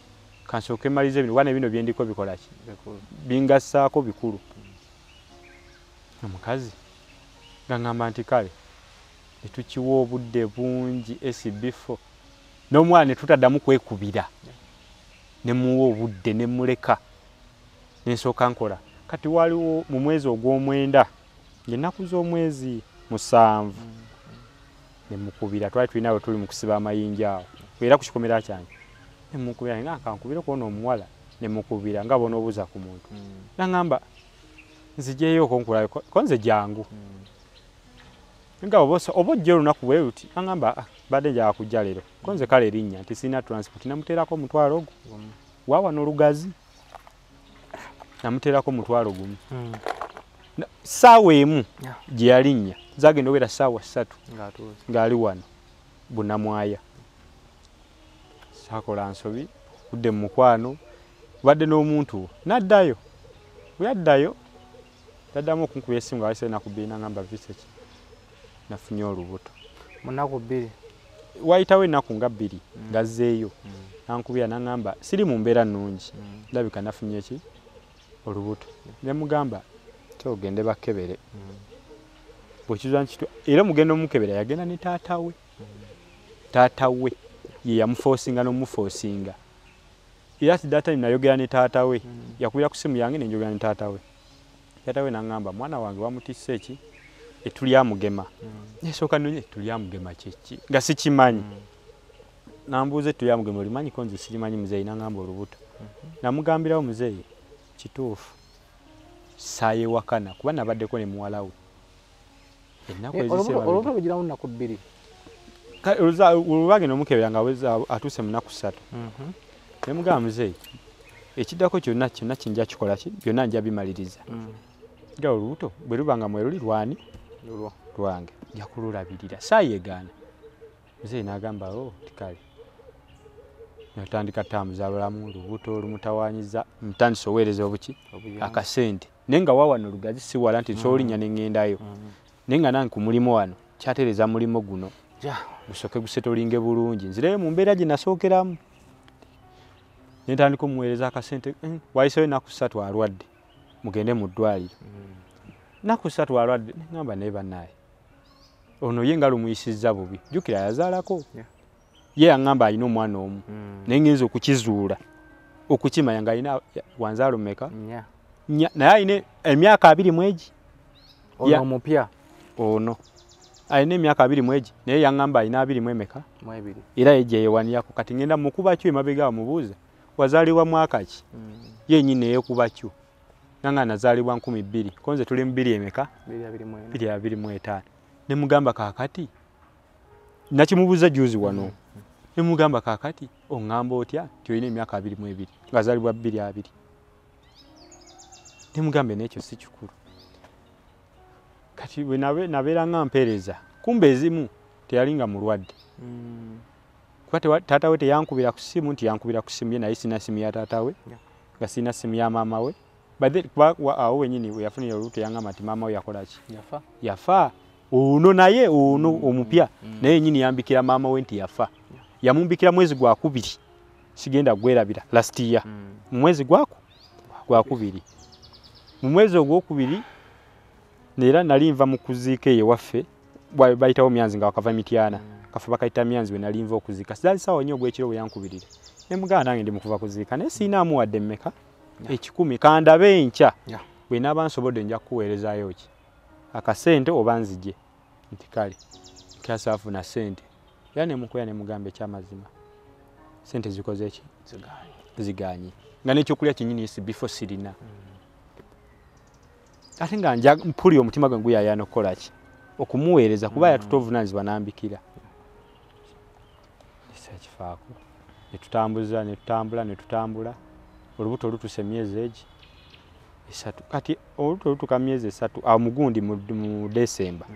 kansooke mmalize bino wana bino byendiko bikola ki bingassaako bikulu. Omukazi ngangamba nti kale ne tukiwa obudde bungi SB4 n'omwana ne tutaddamu kwekubira ne muwa obudde ne muleka ne nsooka nkola. Kati waliwo mu mwezi ogw'omwenda ng'ennaku z'omwezi 7 ne mukubira twali tulina we tuli mu kusiba amayinja awo era ku kikomera kyange ne mukubira nga kankubira okuona omuwala ne mukubira nga bonoobuuza ku muntu nangamba nzijeyo okonkulayo ko nze jangu nga oba ojja olunaku bwe luti nangamba badde njagala kujja leero ko nze kale erinnya nti sirina transport namuteerako omutwalo ogwo waawa n'olugazi namuteerako omutwalo gumu. Ssaawa emu gye yalinnya zagenda obeera ssaawa 3 ng'ali wano Bunamwaya. Saakola nsobi kudde mu mukwano badde n'omuntu n'addayo bwe yaddayo yaddamu okunkubira essimu nga wayise ennaku 2 n'angamba visa ki nafunye olubuto. Mu nnaku 2 wayitawo ennaku nga 2 ng'azzeeyo n'ankubira n'angamba siri mu mbeera nnungi ndabika nafunye ki olubuto. Ne mugamba ogende bakebere bwekizwa nti era mugenda omukebera yagenda ne taata we. Taata we ye yamuforcinga n'omuforcinga era at that time nayogera ne taata we yakubira ku simu yange ne njogera ne taata we. Taata we n'angamba mwana wange wamutisse ki ettu lyamugema. Nesooka nnonye ettu lyamugema kyeki nga sikimanyi. Nambuuza ettu lyamugema olimanyi ko nze sirimanyi muzeeyi n'angamba olubuto. Namugambirawo muzeeyi kituufu saayewakana kuba nabaddeko ne muwala we. Ennaku olubuto lugirawo nnaku 2. Olubagenda omukebera nga atuuse mu nnaku 3. Ne mugamba muzeeyi ekiddako kyonna kyonna kinja kikola ki byonna nja bimaliriza. Nga olubuto bwe luba nga mwe luli lwani lwange nja kululabirira saayegaana. Muzeeyi n'agamba o tikale. Natandika tambuza bulamu lubuto olumutawaanyiza ntandise oweereza obuki akasente naye nga wawano Lugazi si wala nti nsobola olinnya ne ŋŋendayo naye nga nange ku mulimu wano kyatereeza mulimu guno gusooke gusetolinge bulungi nzireyo mu mbeera gye nasookeramu. Ne ntandika omuweereza akasente wayiseewo ennaku 3 alwadde mugende mu ddwaliro. Nnaku 3 alwadde ne ŋŋamba naye bannaaye ono ye nga lumuyisizza bubi jjukira yazaalako. Ye yaŋŋamba alina omwana omu naye ngenza okukizuula okukimanya ng'alina wanzaalo mmeka? 4 naye alina emyaka 20 egi. Ono omupya ono alina emyaka 20 egi naye yaŋŋamba alina 20 emeka? 2. Era ye gye yeewanirako kati ngenda mukuba kyo emabega awo mubuuza wazaalibwa mwaka ki? Ye nnyini yeekuba kyo nanga nazaalibwa 2000 ko nze tuli mu 2 emeka? 2025. Ne mugamba kaakati nakimubuuza juzi wano ne mugamba kaakati oŋŋamba otya nti olina emyaka 22 ng'azaalibwa 2020. Ne mugambe n'ekyo si kikulu. Kati bwe nabeera nga mpeereza kumbe ezimu teyali nga mulwadde. Kuba taata we teyankubira ku ssimu nti yankubira ku ssimu ye naye sirina ssimu ya taata we nga sirina ssimu ya maama we. Kuba awo wennyini we yafunira olubuto yaŋŋamba nti maama we yakola ki? Yafa. Ono naye ono omupya naye yennyini yambikira maama we nti yafa. Yamumbikira mwezi gwa 2 sigenda gwerabira last year mu mwezi gwa 2 mu mwezi ogwokubiri era nali nva mu kuziika eyo waffe bayitawo Myanzi nga wakava Mityana kafe bakayita Myanzi we nali nva okuziika sizaali ssaawa nnyo ogw'ekiro bwe yankubirira ne mugamba nange ndi mu kuva kuziika naye siinaamu wadde mmeka 100 kandabe enkya bwe naaba nsobodde nja kukuweerezaayo ki akasente oba nzije nti kale nkyasaafuna ssente era ne mukuya ne mugamba ekyamazima ssente zikoze ki ziganye nga n'ekyokulya kinnyini SB4 sirina ate nga nja mpulira omutima gwe guyayaana okukola ki okumuweereza kuba yatuta obuvunaanyizibwa n'ambikira ekifaako ne tutambuza ne tutambula ne tutambula olubuto olutuuse emyezi egi 3 kati olubuto olutuuka myezi 3 awo mugundi mu December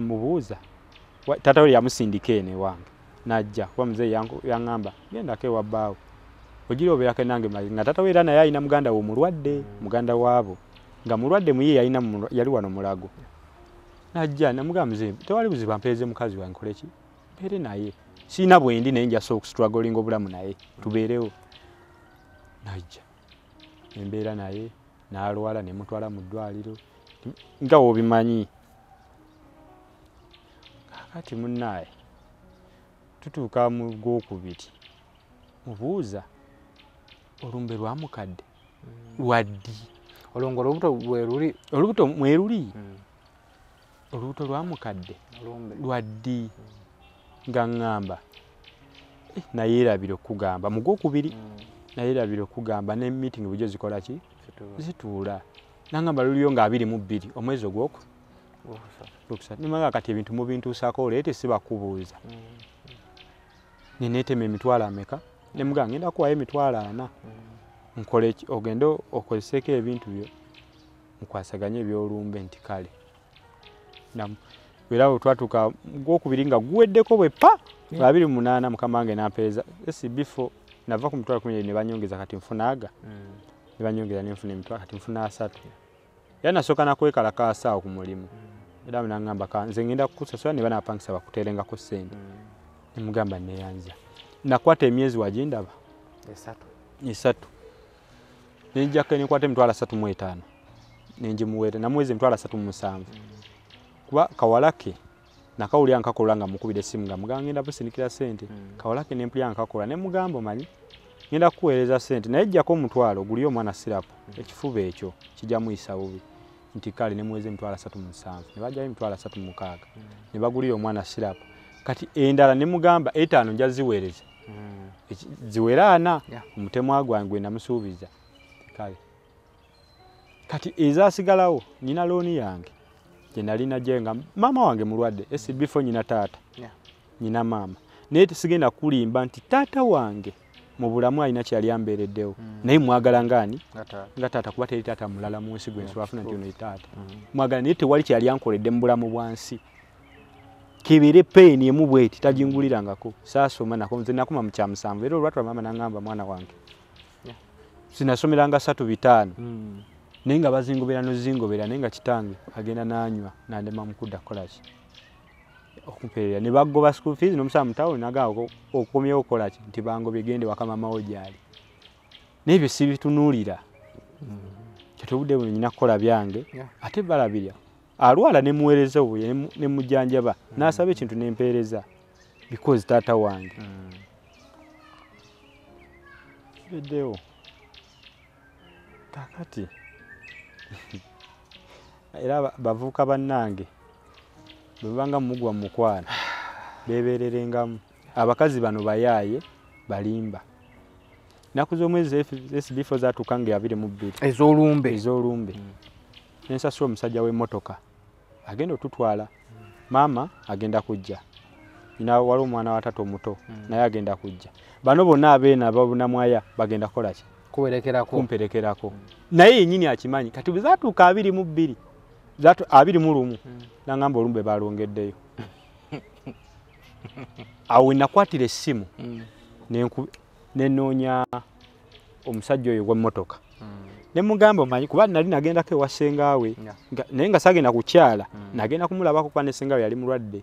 mubuuza taata we yamusindika eno ewange n'ajja kuba muzeeyi yaŋŋamba gendako ewa bbaawe ogira obeerako nange nga taata we era naye alina muganda we omulwadde muganda waabo nga mulwadde muye yali wano Mulago. Najja namugamba mzee tewali buzibu ampeereze mukazi wange nkole ki? Mpeere naye. Sirina bwendi naye nja so struggling obulamu naye tubeerewo. Najja embeera naye n'alwala ne mutwala mu ddwaliro nga wobimanyi. Kakati munnaye tutuuka mu gwokubiri mubuuza olumbe lwa mukadde lwaddi? Olwo olubuto bwe olubuto mweruli olubuto lwa mukadde lwaddi? Nga ŋŋamba nayeerabira okugamba mu gwokubiri nayeerabira okugamba ne meeting bulijjo zikola ki? Zituula. Nangamba luliyo nga 22 omwezi ogwokusatu. Nimanga kati ebintu mubintuusaako oleete sibakubuuza. Neneetema emitwalo ameka? Ne mugamba ngenda kuwayo emitwalo 40 nkole ki? Ogende okozeseeko ebintu byo mukwasaganye eby'olumbe nti kale. Era bwe twatuuka gwokubiri nga guweddeko bwe pa 28 mukama wange n'ampeereza SB4 nava ku mitwalo 12 ne banyongeza kati nfuna aga ne banyongeza ne nfuna emitwalo kati nfuna 3. Era nasooka nakwekalakaasa awo ku mulimu. Era n'angamba nze ngenda kukusasula ne banaapangisa bakuteerengako ssente. Ne mugamba neeyanza. Nakwata emyezi wagindaba esatu. Nenjako ne nkwata emitwalo 35 ne ngimuweera namuweza emitwalo 37. Kuba kawalake nakawulira nkakola nga mukubira essimu nga mugamba ngenda kusindikira ssente. Kawalake ne mpulira nkakola ne mugamba omanyi ngenda kukuweereza ssente naye jjako omutwalo oguliyo omwana sirapu ekifuba ekyo kijja muyisa bubi nti kale ne muweza emitwalo 37 ne bajjayo emitwalo 36 ne bagulira omwana sirapu. Kati endala ne mugamba 5 nja ziweereza ziwera 4 omutemwa gwange gwe namusuubiza. Kale kati ezaasigalawo nina looni yange gye nali najjayo nga maama wange mulwadde SB4 nyina taata nyina maama naye tesigenda kulimba nti taata wange mu bulamu alina kyeyali ambeereddewo naye mwagala ngaani nga taata kuba teri taata mulala mu nsi gwe nsobola kufuna nti ono ye taata mwagala naye tewali kyeyali ankoledde mu bulamu bwa nsi. Kibere peeni emu bweti tagingulirangako saasoma nako nze nakoma mu kyamusanvu era olwatula maama n'angamba mwana wange sinasomeranga 3 5 naye nga bazingobera nozingobera naye nga kitange agenda n'anywa n'andema mukudda kukola ki okumpeerera ne bagoba school fees n'omusaba mu tawuni n'agamba okomyewo okukola ki nti bangobye gende waka maama wo gy'ali. Naye ebyo sibitunuulira kati obudde buno nnyina kukola byange ate balabirya alwala ne muweereza obuye ne mujjanjaba n'asaba ekintu ne mpeereza because taata wange kibeddewo. Kakati era bavubuka bannange bwe banga mugwa mu mukwano beebeererengamu. Abakazi bano bayaaye balimba. Ennaku z'omwezi SB4 zaatuuka nga 22 ez'olumbe ne nsasula omusajja w'emmotoka agenda otutwala. Maama agenda kujja, nyina waliwo omwana wa taata omuto naye agenda kujja. Bano bonna abeena ababunamwaya bagenda kukola ki? Kumperekerako. Naye yennyini akimanyi. Kati bwe zaatuuka 22 21 n'angamba olumbe baalwongeddeyo. Awo nakwatira essimu ne nnoonya omusajja oyo ow'emmotoka ne mugamba omanyi kuba nali nagendako ewa ssengaawe naye nga saagenda kukyala nagenda kumulabako kuba ne ssengaawe yali mulwadde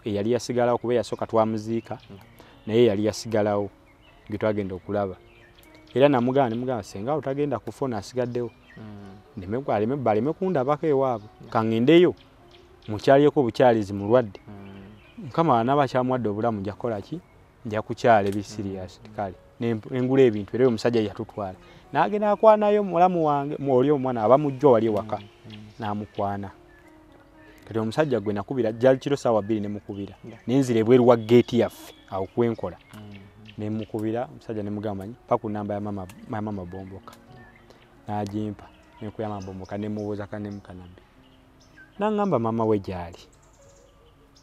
eyali yasigalawo kuba eyasooka twamuziika naye yali yasigalawo gwe twagenda okulaba. Era namugamba nemugamba ssengaawe tagenda kufa ono asigaddewo baleme kundabako ewaabwe kaŋŋendeyo mukyaliyeko obukyalizi mulwadde Mukama anaaba akyamuwadde obulamu nja kukola ki? Nja kukyala ebi serious. Kale nengula ebintu era omusajja yatutwala n'agenda akwanayo mulamu wange oli omwana aba mujjwa wali ewaka n'amukwana. Kati omusajja gwe nakubira gyali kiro ssaawa 2 ne mukubira nenzira ebweru wa geeti yaffe awo kwenkola ne mukubira omusajja ne mugamba manyi pa ku namba ya mama Bomboka n'agimpa ne mama Bomboka ne mubuuza kanemukanabbi n'angamba mama we gyali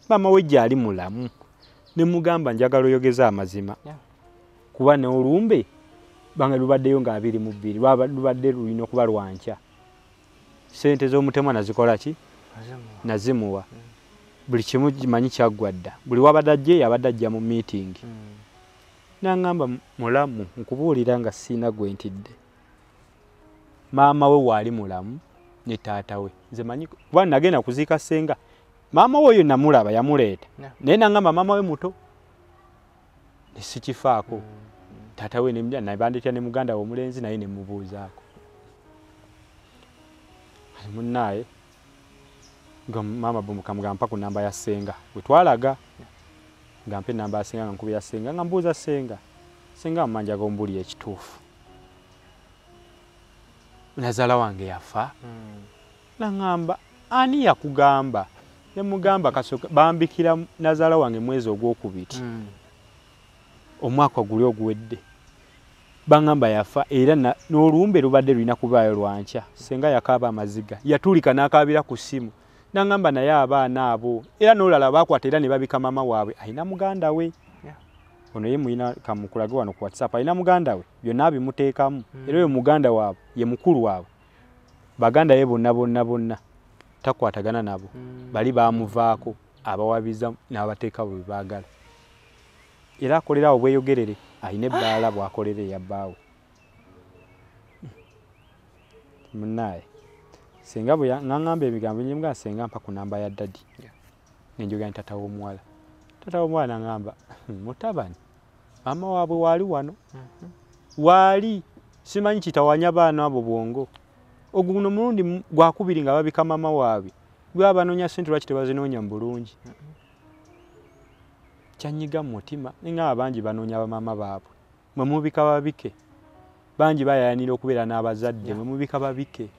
mama we gyali mulamu ne mugamba njagala oyogeza amazima kuba ne olumbe banga lubaddeyo nga 22 lubadde lulina okuba lwankya ssente z'omutemwa nazikola ki nazimuwa buli kimu kimanyi kyaggwa dda buli wabadde ajje yabadde ajja mu meeting n'angamba mulamu nkubuulira nga siina gwe ntidde maama we waali mulamu ne taata we nze manyi kuba nagenda kuziika ssenga Maama we oyo namulaba yamuleeta. Naye nangamba maama we muto. Ne sikifaako. Taata we ne bandeetera ne muganda we omulenzi naye ne mubuuzaako. Munnaaye nga maama bwe mpa ku namba ya ssenga. Bwe twalaga nga mpa enamba ya ssenga nga nkubira ssenga nga mbuuza ssenga. Ssenga mma njagala ombuulire ekituufu. Nazaala wange yafa. Naŋŋamba ani yakugamba? Ne mugamba kasooka bambikira nazaala wange mwezi ogwokubiri. Omwaka guli oguwedde. Baŋŋamba yafa era n'olumbe lubadde lulina kubaayo lwankya. Ssenga yakaaba amaziga. Yatulika n'akaabira ku ssimu. Naŋŋamba naye abaana abo era n'olala baakwata era ne babika maama waabwe alina muganda we. Ono ye muyina kamukulage wano ku WhatsApp alina muganda we byonna abimuteekamu. Era oyo muganda waabwe ye mukulu waabwe. Baganda ye bonna bonna bonna takwatagana nabo. Bali baamuvaako abawabiza n'abateeka bwe baagala. Era akolera awo bweyogerere alina ebbaala bw'akolera eya bbaawe. Munnaaye ssenga bwe ŋŋamba ebigambo ne mugamba ssenga mpa ku namba ya ddadi. Ne njogera ne taata w'omuwala. Taata w'omuwala n'aŋŋamba mutabani maama waabwe waali wano. Waali simanyi kitawanya baana abo bwongo. Ogwo guno mulundi gwakubiri nga babika maama waabwe. Gwe abanoonya ssente lwaki tebazinoonya mu bulungi? Kyanyiga mu mutima ninga bangi banoonya bamaama baabwe. Mwe mubika babike. Bangi bayayanira okubeera n'abazadde mwe mubika babike.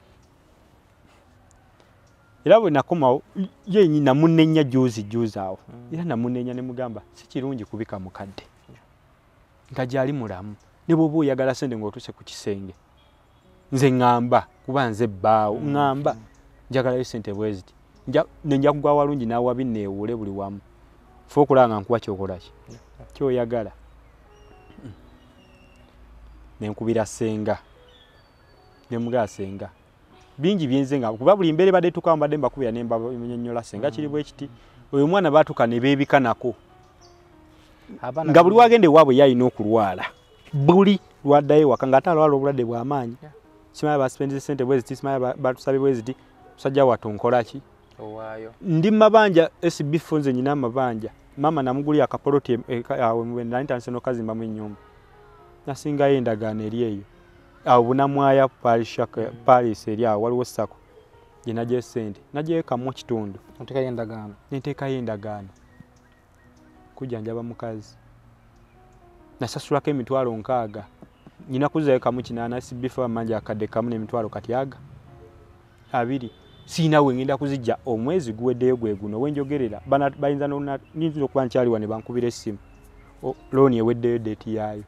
Era bwe nakomawo ye namunenya juzi juzi awo. Era namunenya ne mugamba si kirungi kubika mukadde. Nga gyali mulamu. Ne bw'oba oyagala ssente ng'otuuse ku kisenge. Nze ŋŋamba kuba nze bbaawo ŋŋamba njagalayo ssente bwe ziti. Ne nja kugwa walungi n'awabi neewuule buli wamu. Ffe okulaba nga nkuwa ky'okola ki? Ky'oyagala. Ne nkubira ssenga. Ne mugamba ssenga. Bingi byenze nga kuba buli mbeera ebadde etuukawo mbadde mbakubira ne mbannyonnyola ssenga kiri bwe kiti. Oyo omwana baatuuka ne beebika nako. Nga buli wagenda ewaabwe ye alina okulwala. Buli lwaddayo ewaka ng'ate alwala obulwadde bw'amaanyi. Simanyi baspendize ssente bwe ziti, simanyi batusabye bwe ziti. Musajja wattu nkola ki? Ndi mu mabanja SB4 nze nnyina amabanja. Maama namugulira akapoloti awo nali ntandise n'okukazimbamu ennyumba. Nasingayo endagaano eri eyo. Awo Bunamwaya Paris eri awo waliwo SACCO. Gye naggyayo ssente. Naggyayo kamu kitundu. Oteekayo endagaano. Ne nteekayo endagaano. Kujjanjaba mukazi. Nasasulako emitwalo 60. Nnyina kuzzaayo kamu 8 SB4 amanja akadde kamu n'emitwalo kati aga 2. Sirina we ngenda kuzijja omwezi guweddeyo gwe guno we njogerera bayinza nnyinza okuba nkyali wano ne bankubira essimu. Looni eweddeyo deeti yaayo.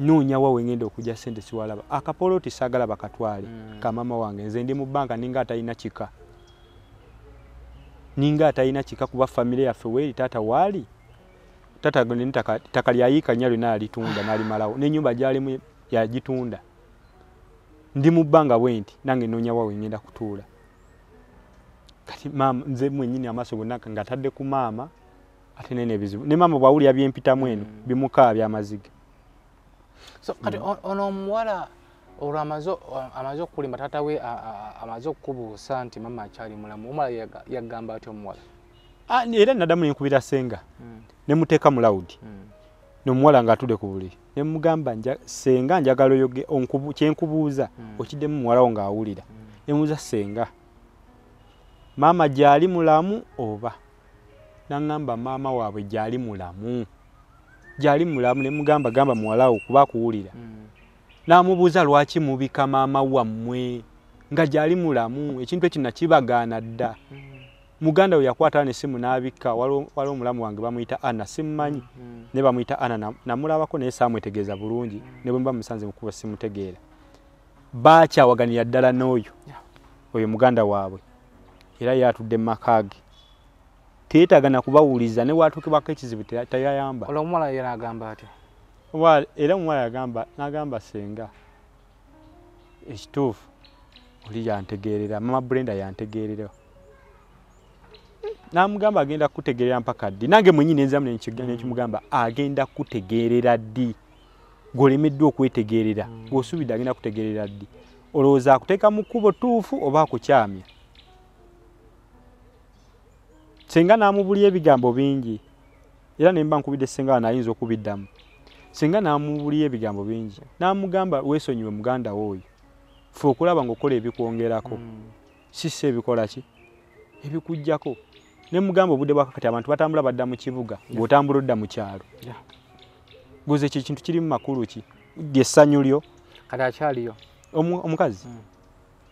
Nnoonya wa we ngenda okujja ssente siwalaba. Akapoloti saagala bakatwale ka maama wange nze ndi mu bbanka ninga atalina kika. Ninga atalina kika kuba famire yaffe weeri taata waali. Taata ttaka lyayiika nnya lyonna yalitunda n'alimalawo n'ennyumba gy'alimu yagitunda. Ndi mu bbanga bwe nti nange nnoonya wa we ngenda kutuula. Kati maama nze mwennyini amaaso gonna ngatadde ku maama ate nene ebizibu. Ne maama bw'awulira bye mpitamu eno bimukaabya amaziga. So kati ono omuwala olwo amaze okukulimba taata we amaze okukubuusa nti maama akyali mulamu, omuwala yagamba atya omuwala? Era naddamu ne nkubira ssenga ne muteeka mu loud. N'omuwala ng'atudde ku buliri. Ne mugamba ssenga njagala oyoge kye nkubuuza okiddemu muwala wo ng'awulira. Ne mubuuza ssenga maama gy'ali mulamu oba? N'aŋŋamba maama waabwe gy'ali mulamu. Gy'ali mulamu ne mugamba gamba muwala wo kuba akuwulira. N'amubuuza lwaki mubika maama wammwe nga gy'ali mulamu ekintu ekyo nakibagaana dda. Muganda we yakwata n'essimu n'abikka waliwo omulamu wange bamuyita Anna simumanyi ne bamuyita Anna namulabako naye saamwetegeeza bulungi ne bwe mba musanze mu kkubo simutegeera. Baakyawaganira ddala n'oyo oyo muganda waabwe era ye atudde mu maka ge. Teyeetaaga na kubawuliza ne bw'atuukibwako ekizibu teyayamba. Olwo omuwala ye n'agamba atya? Era omuwala n'agamba ssenga ekituufu oli yantegeerera maama Brenda yantegeerera. N'amugamba agenda kukutegeerera mpaka ddi? Nange mwennyini nenziramu ne nkimugamba agenda kukutegeerera ddi? Gw'olemeddwa okwetegeerera gw'osuubidde agenda kukutegeerera ddi? Olowooza akuteeka mu kkubo ttuufu oba akukyamya? Senga namubulya ebigambo bingi. Era ne mba nkubidde senga nayinza okubiddamu. Senga namubulya ebigambo bingi. Namugamba weesonyiwe muganda wo oyo. Ffe okulaba ng'okola ebikwongerako. Sisi ebikola ki? Ebikujjako. Ne mugamba obudde bwakakati abantu batambula badda mu kibuga, ng'otambula odda mu kyalo. Goze ekyo ekintu kirimu makulu ki? Ly'essanyu lyo. Kati akyaliyo. Omukazi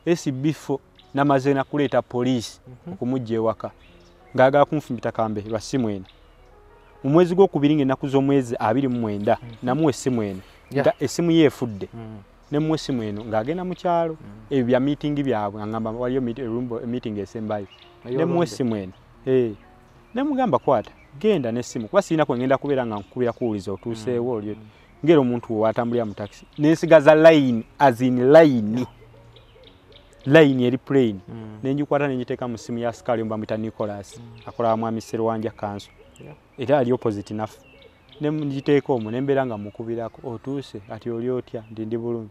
SB4 namaze nakuleeta poliisi okumujja ewaka ng'ayagala kunfumbita kambe lwa ssimu eno. Mu mwezi gw'okubiri ng'ennaku z'omwezi 29 namuwa essimu eno nga essimu ye efudde. Ne muwa essimu eno ng'agenda mu kyalo ebyo bya meeting byabwe angamba waliyo meeting esembayo. Ne muwa essimu eno. Ne mugamba kwata genda n'essimu kuba sirina kwe ngenda kubeera nga nkukubira kuwuliza otuuseewo oli ngera omuntu watambulira mu taxi nensigaza line as in line line eri plain nenjikwata nenjiteeka mu ssimu ya askari bamuyita Nicholas akola mwami Serwanja kanso era ali opposite naffe ne njiteeka omwo ne mbeera nga mukubirako otuuse ati oli otya nti ndi bulungi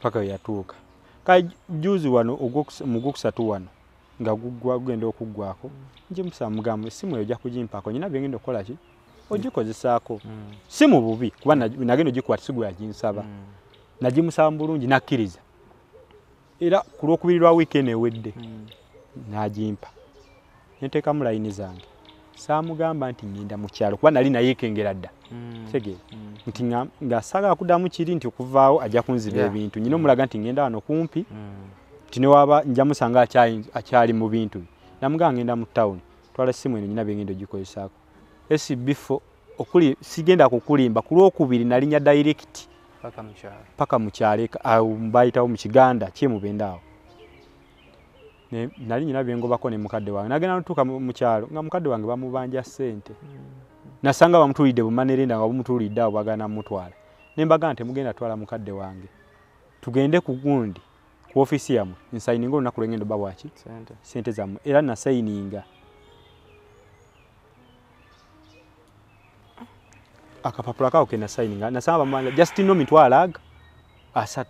paka we yatuuka. Kale juzi wano mu gwokusatu wano nga gugenda okuggwako nje musaba mugamba essimu eyo ojja kugimpaako nyina byengenda okukola ki ogikozesaako. Si mu bubi kuba nagenda ogikwata si gwe yaginsaba. Nagimusaba mu bulungi nakkiriza. Era ku lwokubiri lwa wiiki eno ewedde n'agimpa. Neteekamu layini zange. Saamugamba nti ngenda mu kyalo kuba nali nayeekengera dda. Tegeera nti nga saagala kuddamu kiri nti okuvaawo ajja kunziba ebintu. Nyina omulaga nti ngenda wano kumpi nti ne waba nja musanga akyali mu bintu bye. Namugamba ngenda mu tawuni twala essimu eno nyina byengenda ogikozesaako. SB4 okuli sigenda kukulimba ku lwokubiri nalinya direct paka mu kyalo awo bayitawo mu Kiganda kyemubenda awo. Nali nyina byengobako ne mukadde wange. Nagenda natuuka mu kyalo nga mukadde wange bamubanja ssente. Nasanga bamutuulidde bumanerenda nga bumutuulidde awo bagana mutwala. Ne mbagamba nti mugenda twala mukadde wange. Tugende ku gundi ku ofiisi yammwe nsayininga olunaku lwengendo babwaki ssente zammwe era nasayininga. Akapapula kawo ke nasayininga nasanga bamubanja just no mitwalo aga 3.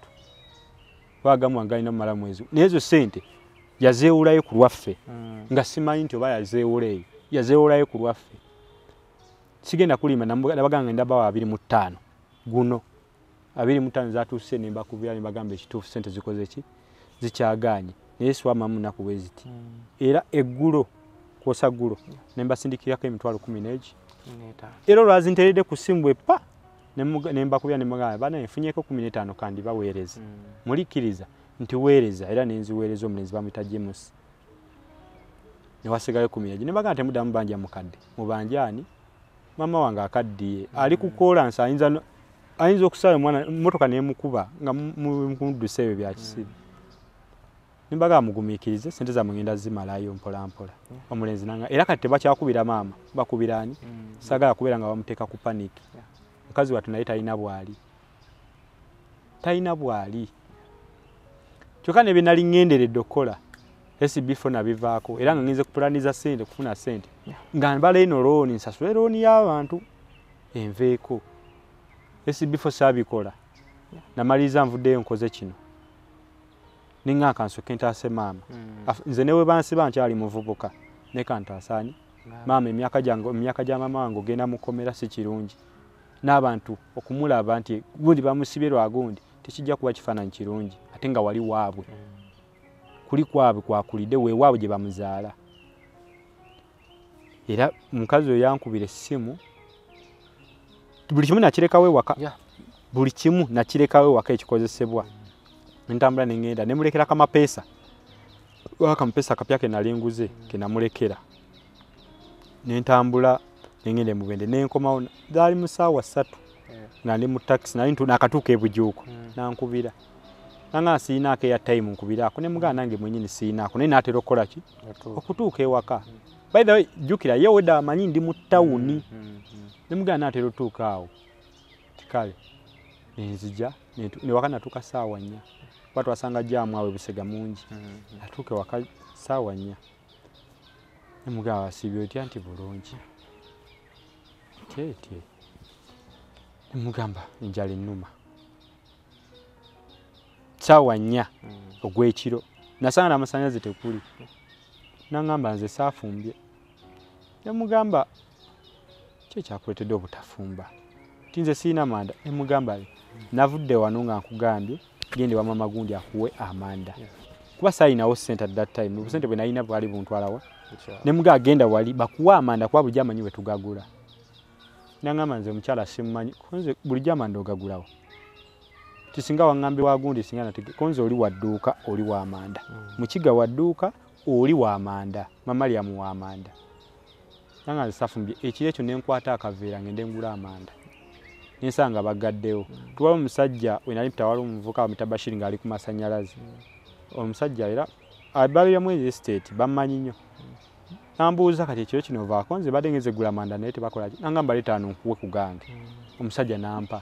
Bagamu angalina mumala mwezi. Naye ezo ssente yazeewulayo ku lwaffe nga simanyi nti oba yazeewula yazeewulayo ku lwaffe. Sigenda kulimba nabagamba ngenda bawa 25 guno 25 zatuuse ne mbakubira ne bagamba ekituufu ssente zikoze ki zikyagaanye naye siwamamu nnaku bwe ziti. Era eggulo kwosa ggulo ne mbasindikirako emitwalo 15 era olwazinteredde ku ssimu bwe pa ne mbakubira ne mbagamba bana nfunyeeko 15 kandi baweereza mulikkiriza nti weereza era nenziweereza omulenzi bamuyita James ne wasigayo 10 ne bagamba temuddamu banja mukadde mubanjaani mama wange akaddiye ali ku koolansi ayinza okusala omwana mmotoka n'emukuba nga mumudduse ebyo bya kisiru. Ne mbagamba mugumiikirize ssente zammwe ngenda zimalayo mpola mpola. Omulenzi nanga era kati tebakyakubira maama bakubira ani saagala kubeera nga bamuteeka ku panic. Mukazi wattu naye talina bwali talina bwali. Kyokka ne bye nali ŋŋenderedde okukola SB4 nabivaako era nga ngenze kupulaniza ssente kufuna ssente nga mbala eno looni nsasule looni y'abantu enveeko. SB4 saabikola namaliriza nvuddeyo nkoze kino ne ŋŋamba kansooke ntaase maama. Nze ne bwe bansiba nkyali muvubuka ne kantaasaani maama emyaka gya maama wange ogenda mu kkomera si kirungi n'abantu okumulaba nti gundi bamusibye lwa gundi tekijja kuba kifaananyi kirungi ate nga wali waabwe kuli kwabwe kwakulidde weewaabwe gye bamuzaala. Era omukazi oyo yankubira essimu buli kimu nakirekawo ewaka buli kimu nakirekawo ewaka ekikozesebwa ntambula ne ŋŋenda ne mulekera kamapeesa akamupeesa akapya ke nali nguze ke namulekera ne ntambula ne ŋŋenda e Mubende ne nkomawo zaali mu ssaawa 3 nga ndi mu takisi nali nakatuuka e Bujuuko nankubira nanga siyinaako eya time nkubiraako ne mugamba nange mwennyini siyinaako naye naatera okukola ki okutuuka ewaka. By the way jjukira ye wedda amanyi ndi mu tawuni ne mugamba naatera otuuka awo tikale nenzija newaka natuuka ssaawa 4 kuba twasanga jaamu awo e Busega mungi natuuka ewaka ssaawa 4 ne mugamba wasiibye otya nti bulungi teetye ne mugamba enjala ennuma ssaawa 4 ogw'ekiro nasanga n'amasannyalaze tekuli Nangamba nze saafumbye. Yamugamba ki ekyakuleetedde obutafumba? Nti nze sirina manda. Nemugamba navudde wano nga nkugambye gende wa mama gundi akuwe amanda. Kuba saalinawo ssente at that time. Obusente bwe nalina bwali buntwalawa. Nemugamba genda wali bakuwe amanda kuba bulijjo amanyi bwe tugagula. Nangamba nze omukyala simumanyi, nze bulijjo amanda ogagulawo. Tisinga waŋŋambye wa gundi singa natege, konze oli wa dduuka oli wa amanda. Mukiga wa dduuka oli wa amanda. Mama Mariam wa amanda. Nanga nze saafumbye ekiro ekyo ne nkwata akaveera ngende ngula amanda. Nensanga bagaddewo. Tuwali omusajja we nali mpita waliwo omuvubuka bamuyita Bashir ng'ali ku masannyalaze. Omusajja era abaliramu estate bammanyi nnyo. Nambuuza kati ekiro kino ovaako nze badde ngenze gula amanda naye tebakola ki. Nangamba leeta wano nkuwe ku gange. Omusajja n'ampa.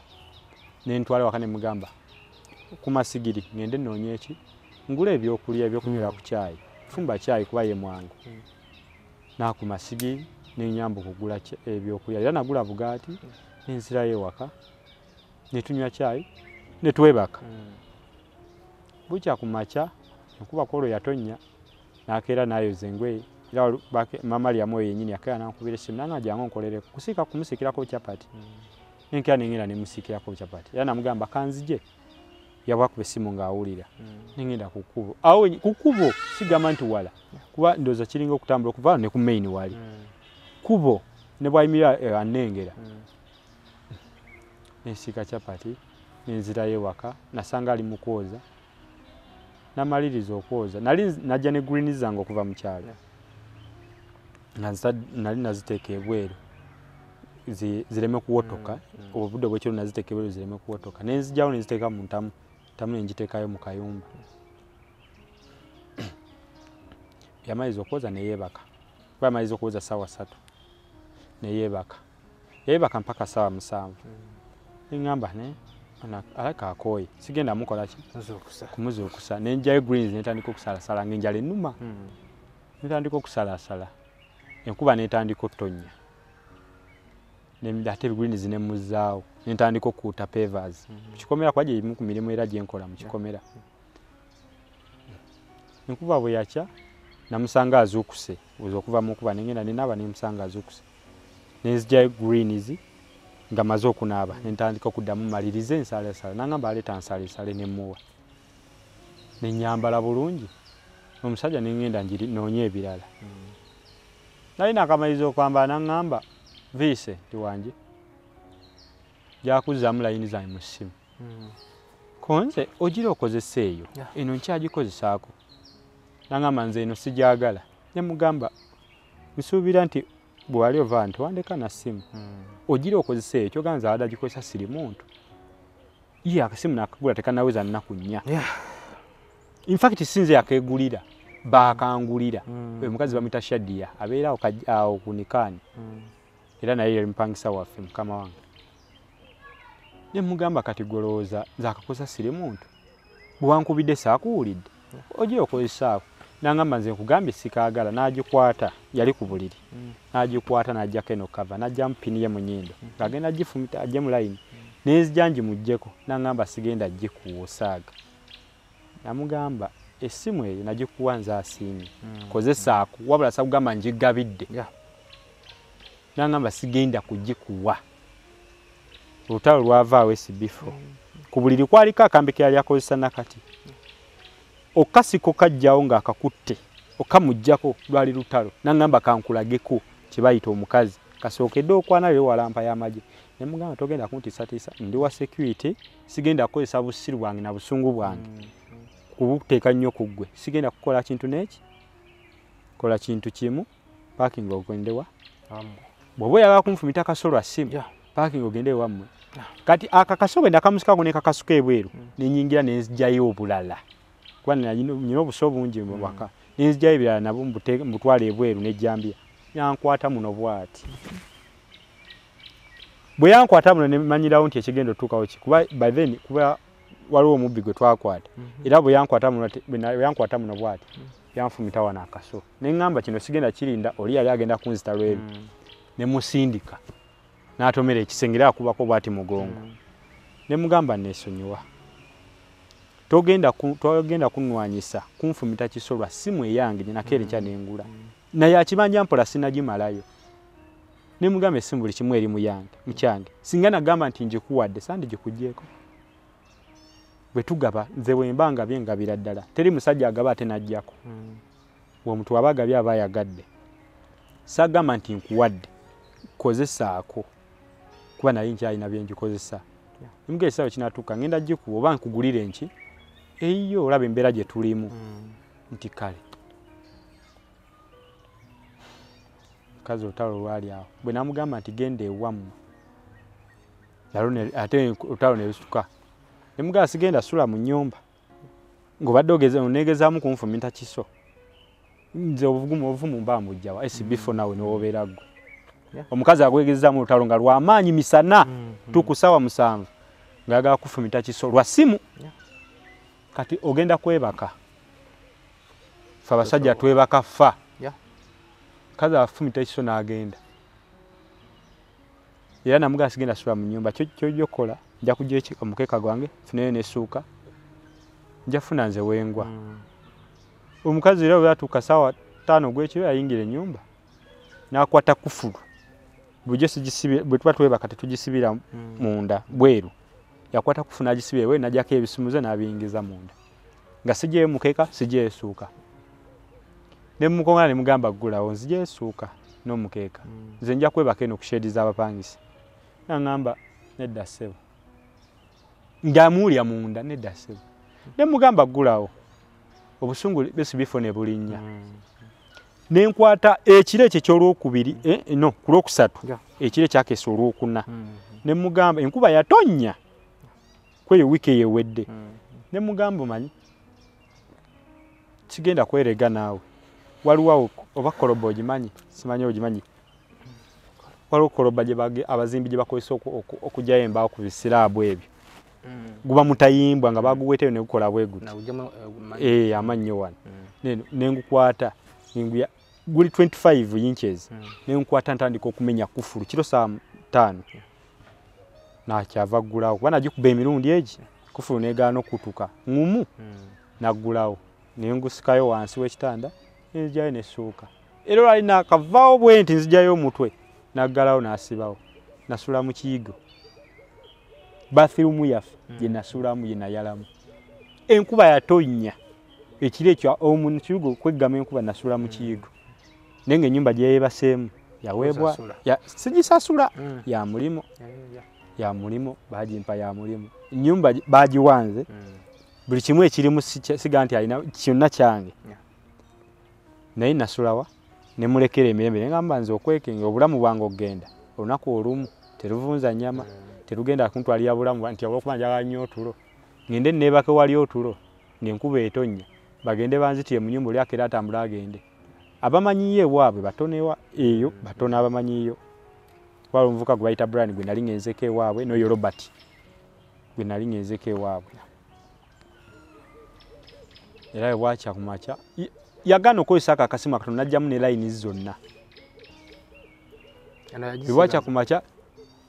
Ne ntwala waka ne mugamba ku masigiri ngende nnoonye eki ngule ebyokulya ebyokunywera ku caayi. Fumba caayi kuba ye mwangu. N'aku masigiri ne nnyamba okugula ebyokulya. Era nagula bugaati nenzirayo ewaka ne tunywa caayi ne twebaka. Bukya ku makya enkuba kwolwo yatonnya n'akeera n'ayoza engoye. Era mama Mariam oyo yennyini yakeera n'ankubira essimu nanga jangu onkolereko kusiika kumusiikirako chapati. Nenkera nengenda ne musiikirako chapati. Era namugamba kanzije yabwakuba essimu ng'awulira. Nengenda ku kkubo. Awo ku kkubo sigamba nti wala kuba ndowooza kiringa okutambula okuva ne ku main wali. Kkubo ne bw'ayimirira annengera. Nensiika chapati nenzirayo ewaka nasanga ali mu kwoza. Namaliriza okwoza nali najja ne greens zange okuva mu kyalo. Nga nali naziteeka ebweru zireme kuwotoka. Obudde bw'ekiro naziteeka ebweru zireme kuwotoka. Nenzigyawo nenziteeka mu ntamu, ntamu nengiteekayo mu kayumba. Yamaliriza okwoza ne yeebaka. Kuba yamaliriza okwoza ssaawa 3 ne yeebaka. Yeebaka mpaka ssaawa 7. Nengamba ne alaka akooye sigenda mukola ki? Kumuzuukusa. Nenjayo greens netandika okusalasala ng'enjala ennuma. Netandika okusalasala. Enkuba netandika okutonnya. Ate greens ne muzzaawo. Nentandika okukuuta pavers. Mu kikomera kuba gye gimu ku mirimu era gye nkola mu kikomera. Enkuba bwe yakya namusanga azuukuse. Okuva mu nkuba nengenda nenaaba nemusanga azuukuse. Nenzigyayo greens nga maze okunaaba nentandika okuddamu malirize nsalesale. Nangamba aleeta nsalesale ne mmuwa. Ne nnyambala bulungi. Omusajja ne ngenda noonye ebirala. Nali nakamaliriza okwambala n'aŋŋamba Viise nti wanje gyakuzzaamu layini zange mu ssimu. Konze ogira okozesa eyo eno nkyagikozesaako. Nangamba nze eno sigyagala. Ne mugamba nsuubira nti bwe wali ova nti wandeka na ssimu. Ogira okozesa eyo kyogamba nze abadde agikozesa siri muntu. Ye akasimu nakagula tekannaweza nnaku 4. In fact si nze yakeegulira baakangulira. Oyo mukazi bamuyita Shadia abeera awo ku Nikaani. Era naye yali mupangisa waffe mukama wange. Ne mugamba kati golowooza nze akakozesa siri muntu. Bwe wankubidde saakuwulidde. Ogira okozesaako. Nangamba nze nkugambye sikaagala n'agikwata yali ku buliri. N'agikwata n'aggyako eno kava n'aggyamu pini ye mu nnyindo. Ng'agenda agifumita aggye mu layini. Nenzija ngimuggyeko n'angamba sigenda gikuwa osaaga. Namugamba essimu eyo nagikuwa nze asiimye. Kozesaako wabula sakugamba ngigabidde. Nangamba sigenda kugikuwa. Olutalo lwavaawo SB4. Ku buliri kwaliko akambe ke yali akozesa nakati. Okasiko kajjawo ng'akakutte okamuggyako lwali lutalo. Nangamba kankulageko kye bayita omukazi. Kasookedde okwana leero walampa y'amagye. Ne mugamba togenda kuntiisatiisa ndi wa security sigenda kukozesa busiru bwange na busungu bwange. Kubuteeka nnyo ku ggwe. Sigenda kukola kintu n'eki. Kola kintu kimu parking ogende wa. Bw'oba oyagala kunfumita kasolo lwa ssimu parking ogende ewammwe. Kati akakaso bwe nakamusikako ne kakasuka ebweru ne nnyingira ne nzigyayo obulala. Kuba nina obuso bungi mu waka. Ne nzigyayo ebirala nabwo mbutwala ebweru n'ejjambiya. Yankwata muno bw'ati. Bwe yankwata muno ne mmanyirawo nti ekigenda otuukawo ki kuba by then kuba waliwo omubbi gwe twakwata. Era bwe yankwata muno bw'ati yanfumita wano akaso. Ne ŋŋamba kino sigenda kirinda oli yali agenda kunzita lw'ebyo. Ne musindika. N'atomera ekisenge era akubako bw'ati mugongo. Ne mugamba neesonyiwa. Togenda kunwanyisa kunfumita kisolwa simu eyange ninakeere kyanengula. Naye akibanja mpola sinagimalayo. Ne mugamba esimu buli kimu eri mu yange mu kyange. Singa nagamba nti njikuwadde sandi gikugyeko. Bwe tugaba nze bwe mba ngabye ngabira ddala. Teri musajja agaba ate n'aggyako. Omuntu aba agabye aba ayagadde. Sagamba nti nkuwadde kozesaako kuba naye nkyalina bye ngikozesa. Nemugamba ekisaawe kinatuuka ngenda gikuwa oba nkugulire nki eyo olaba embeera gye tulimu. Nti kale. Mukazi olutalo lwali awo. Bwe namugamba nti genda ewammwe. Ate olutalo ne lusituka. Ne mugamba sigenda sula mu nnyumba. Ng'obadde oneegezaamu kunfumita kiso. Nze obuvumu mba mujjawa. SB4 naawe n'obeera ggwe. Omukazi akwegezaamu olutalo nga lw'amaanyi misana tuku ssaawa 7 ng'ayagala kufumita kiso lwa ssimu. Kati ogenda kwebaka. Ffe abasajja twebaka ffa. Mukazi afumita ekiso n'agenda. Era namugamba sigenda sula mu nnyumba ky'ojja okukola nja kuggya omukeeka gwange nfuneyo n'essuuka nja kufuna nze wengwa. Omukazi era bwe yatuuka ssaawa 5 ogw'ekiro yayingira ennyumba n'akwata kufulu. Bulijjo sigisibira bwe tuba twebaka tetugisibira munda bweru. Yakwata kufulu n'agisibira ebweru n'aggyako ebisumuzo n'abiyingiza munda. Nga siggyeyo mukeeka siggyeyo essuuka. Ne mukoŋŋaana ne mugamba ggulawo nzigyeyo essuuka n'omukeeka. Nze nja kwebaka eno ku shedi z'abapangisa. N'aŋŋamba nedda ssebo. Ng'amuwulira munda nedda ssebo. Ne mugamba ggulawo. Obusungu SB4 ne bulinnya. Ne nkwata ekiro ekyo eky'olwokubiri no ku lwokusatu ekiro ekyakeesa olwokuna. Ne mugamba enkuba yatonnya kweyo wiiki eyo ewedde. Ne mugamba omanyi kigenda kwerega naawe. Waliwo awo oba koloba ogimanyi simanyi ogimanyi. Waliwo koloba gye abazimbi gye bakozesa okuggyayo embaawo ku bisiraabu ebyo. Guba mutayimbwa nga baguweteyo ne gukola bwe guti. Amannyo wano. Ne ngukwata guli 25 inches. Ne nkwata ntandika okumenya kufulu kiro ssaawa 5. Nakyava ggulawo kuba nagikuba emirundi egi kufulu n'egaana okutuka ngumu naggulawo ne ngusikayo wansi w'ekitanda nzigyayo n'essuuka. Era olwali naakavaawo bwe nti nzigyayo omutwe naggalawo n'asibawo nasula mu kiyigo. Bathroom yaffe gye nasulamu gye nayalamu. Enkuba yatonnya ekiro ekyo omu kiyigo kweggama enkuba nasula mu kiyigo. Naye ng'ennyumba gye yeebaseemu yaweebwa sigisasula ya mulimu. Ya mulimu baagimpa ya mulimu. Ennyumba baagiwanze buli kimu ekirimu siga nti alina kyonna kyange. Naye nasulawa ne mulekera emirembe ne ngamba nze okwekenga obulamu bwange okugenda olunaku olumu teruvunza nnyama terugenda kuntwalira bulamu nti olw'okuba njagala nnyo otulo ngende neebake wali otulo ng'enkuba etonnya bagende banzitire mu nnyumba oli akeera atambula agende. Abamanyiyo ewaabwe batono eyo batono abamanyiyo. Waliwo omuvubuka gwe bayita Brian gwe nali ngenzeko ewaabwe n'oyo Robert gwe nali ngenzeko ewaabwe. Era bwe bwakya ku makya yagaana okukozesa ako akasimu akatono n'aggyamu ne layini zonna. Bwe bwakya ku makya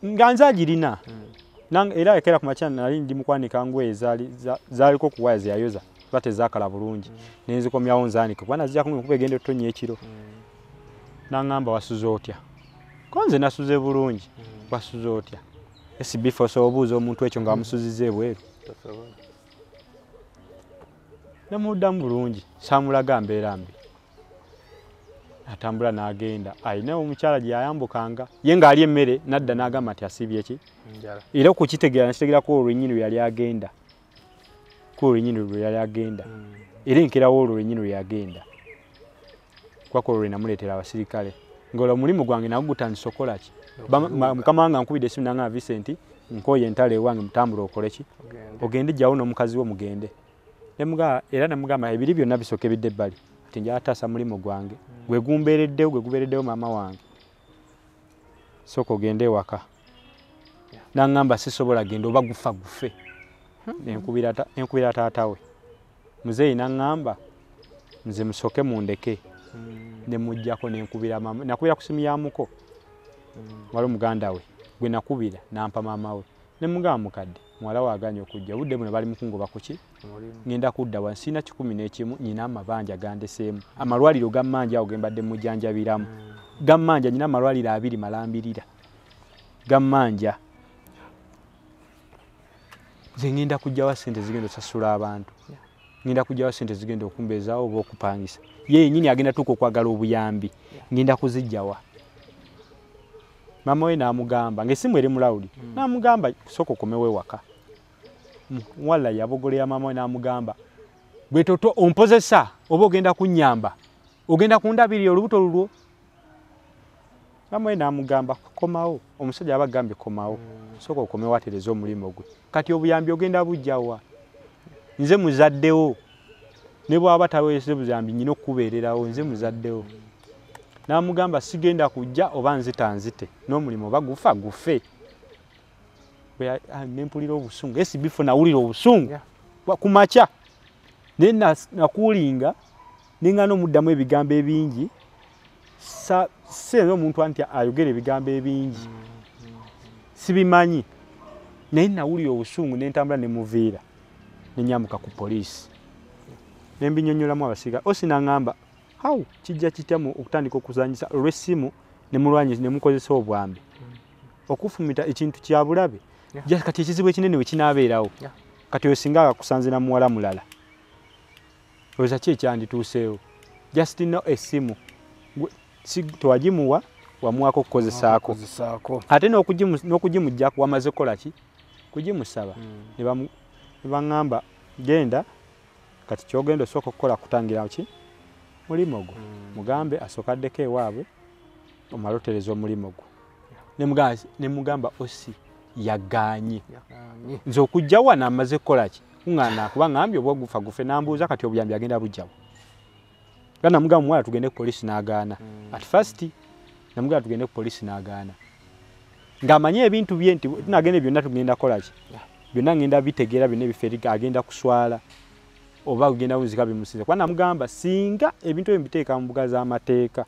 nga nze agirina. Era ekeera ku makya nali ndi mu kwanika ngoye zaaliko ku waya ze yayoza kuba tezaakala bulungi. Ne nzikomyawo nzaanike kuba naziggyako ng'enkuba egenda okutonnya ekiro. N'aŋŋamba wasuze otya? Ko nze nasuze bulungi. Wasuze otya? SB4 osobola obuuza omuntu ekyo nga wamusuzizza ebweru. Namuddamu bulungi saamulaga mbeera mbi. Atambula n'agenda alina omukyala gye yayambukanga ye ng'alya emmere n'adda n'agamba nti asiibye ki? Era okukitegeera nakitegeerako olwo lwennyini lwe yali agenda. Ku olwo lwennyini lwe yali agenda. Era enkeerawo olwo lwennyini lwe yagenda. Kuba ku olwo lwe namuleetera abasirikale. Ng'olwo omulimu gwange nagwo gutandise okukola ki? Mukama wange ankubidde essimu n'angamba Vincent nkooye entalo ewange mutambule okole ki? Ogende jjawo n'omukazi wo mugende. Era namugamba ebiri byonna bisooke bidde ebbali. Ati njagala taasa mulimu gwange. Gwe gumbeereddewo gwe gubeereddewo maama wange. Sooka ogende ewaka. N'aŋŋamba sisobola genda oba gufa gufe. Nenkubira taata we. Muzeeyi n'aŋŋamba nze musooke mundeke. Ne muggyako nenkubira maama. Nakubira ku ssimu ya muko. Waliwo muganda we gwe nakubira n'ampa maama we. Ne mugamba mukadde Muwala waaganye okujja obudde buno bali mukungoba kuki ngenda kudda wansi na 11 nyina amabanja gandeseemu amalwaliro gammanja awo gembadde mujjanjabiramu gammanja nyina amalwaliro 2 malambirira gammanja nze ngenda kujjawa ssente zigenda osasula abantu ngenda kujjawa ssente zigenda okumbeezaawo oba okupangisa ye yennyini agenda tuuka okwagala obuyambi ngenda kuzijjawa. Mama we n'amugamba ng'essimu eri mu lawuli n'amugamba sooka okomewo ewaka. Muwala yabogolera maama we n'amugamba gwe toto ompozesa oba ogenda kunnyamba ogenda kundabirira olubuto lulwo. Mama we n'amugamba komawo omusajja aba agambye komawo sooka okomewo atereze omulimu gwe kati obuyambi ogenda bujjawa nze muzaddewo ne bw'aba taweese buyambi nnyina okukubeererawo nze muzaddewo. N'amugamba sigenda kujja oba nzita nzite n'omulimu oba gufa gufe. Nempulira obusungu SB4 nawulira obusungu ku makya naye nakuulinga nengana omuddamu ebigambo ebingi si omuntu anti ayogera ebigambo ebingi sibimanyi naye nawulira obusungu nentambula ne muviira nenyamuka ku poliisi nembinyonnyolamu abasiga osi n'aŋŋamba how kijja kitya okutandika okuzanyisa olw'essimu ne mulwanyi ne mukozesa obwambe okufumita ekintu kya bulabe kati ekizibu ekinene we kinaabeerawo kati oyo singa akakusanze na muwala mulala olowooza ki ekyandituuseewo just no essimu tewagimuwa wamuwako okukozesaako ate n'okugimuggyako wamaze kukola ki kugimusaba ne baŋŋamba genda kati ky'ogenda osooka okukola kutangira ki mulimu gwo mugambe asooka addeko ewaabwe omale otereza omulimu gwo. Ne mugamba osi yagaanye nze okujja wano amaze kukola ki kuŋŋaana kuba ŋŋambye oba gufa gufe n'ambuuza kati obuyambi agenda bujjawo nga namugamba muwala tugende ku poliisi n'agaana at first namugamba tugende ku poliisi n'agaana ng'amanyi ebintu bye nti tunagenda byonna tugenda kukola ki byonna ngenda bitegeera byonna ebifo eri agenda kuswala oba ogenda wunzika bimusinze kuba namugamba singa ebintu ebyo mbiteeka mu mbuga z'amateeka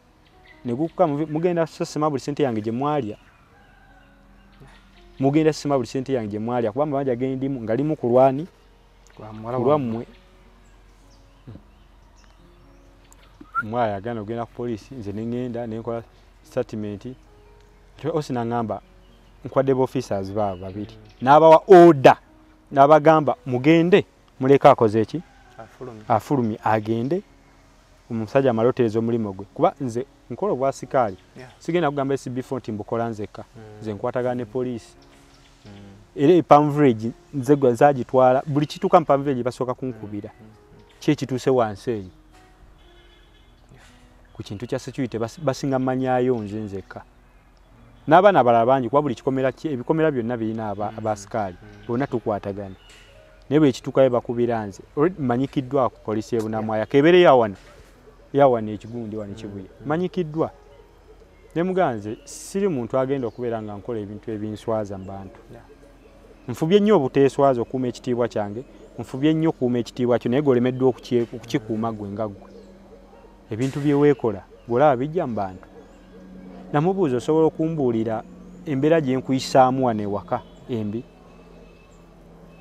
ne gukuka mugenda sesema buli ssente yange gye mwalya mugenda sesema buli ssente yange gye mwalya kuba amabanja gendimu nga limu ku lwani kulwammwe. Omwala yagaana ogenda ku poliisi nze ne ŋŋenda ne nkola statement osi n'aŋŋamba nkwadde ba officers baabo babiri n'abawa order n'abagamba mugende muleke akoze eki afulumye agende omusajja amale otereza omulimu gwe kuba nze nkola obwasikaali sigenda kugamba SB4 nti mbukola nzekka nze nkwatagana ne poliisi era e Palm Village nze gwe nzagitwala buli kituuka mu Palm Village basooka kunkubira ki ekituuse wansi eyo ku kintu kya security basinga mmanyayo nze nzekka n'abaana abalala bangi kuba buli kikomera ebikomera byonna birina abasikaali bonna tukwatagana naye bwe kituukayo bakubira nze manyikiddwa ku poliisi y'e Bunamwaya kebeere yawana ekigundi wano Kibuye manyikiddwa ne muganze siri muntu agenda okubeera nga nkola ebintu ebinswaza mu bantu nfubye nnyo obuteeswaza okuuma ekitiibwa kyange nfubye nnyo okuuma ekitiibwa kyo naye gweolemeddwa okukikuuma gwe nga ggwe ebintu bye weekola bw'olaba bijja mu bantu. Namubuuza osobola okumbuulira embeera gye nkuyisaamu wano ewaka embi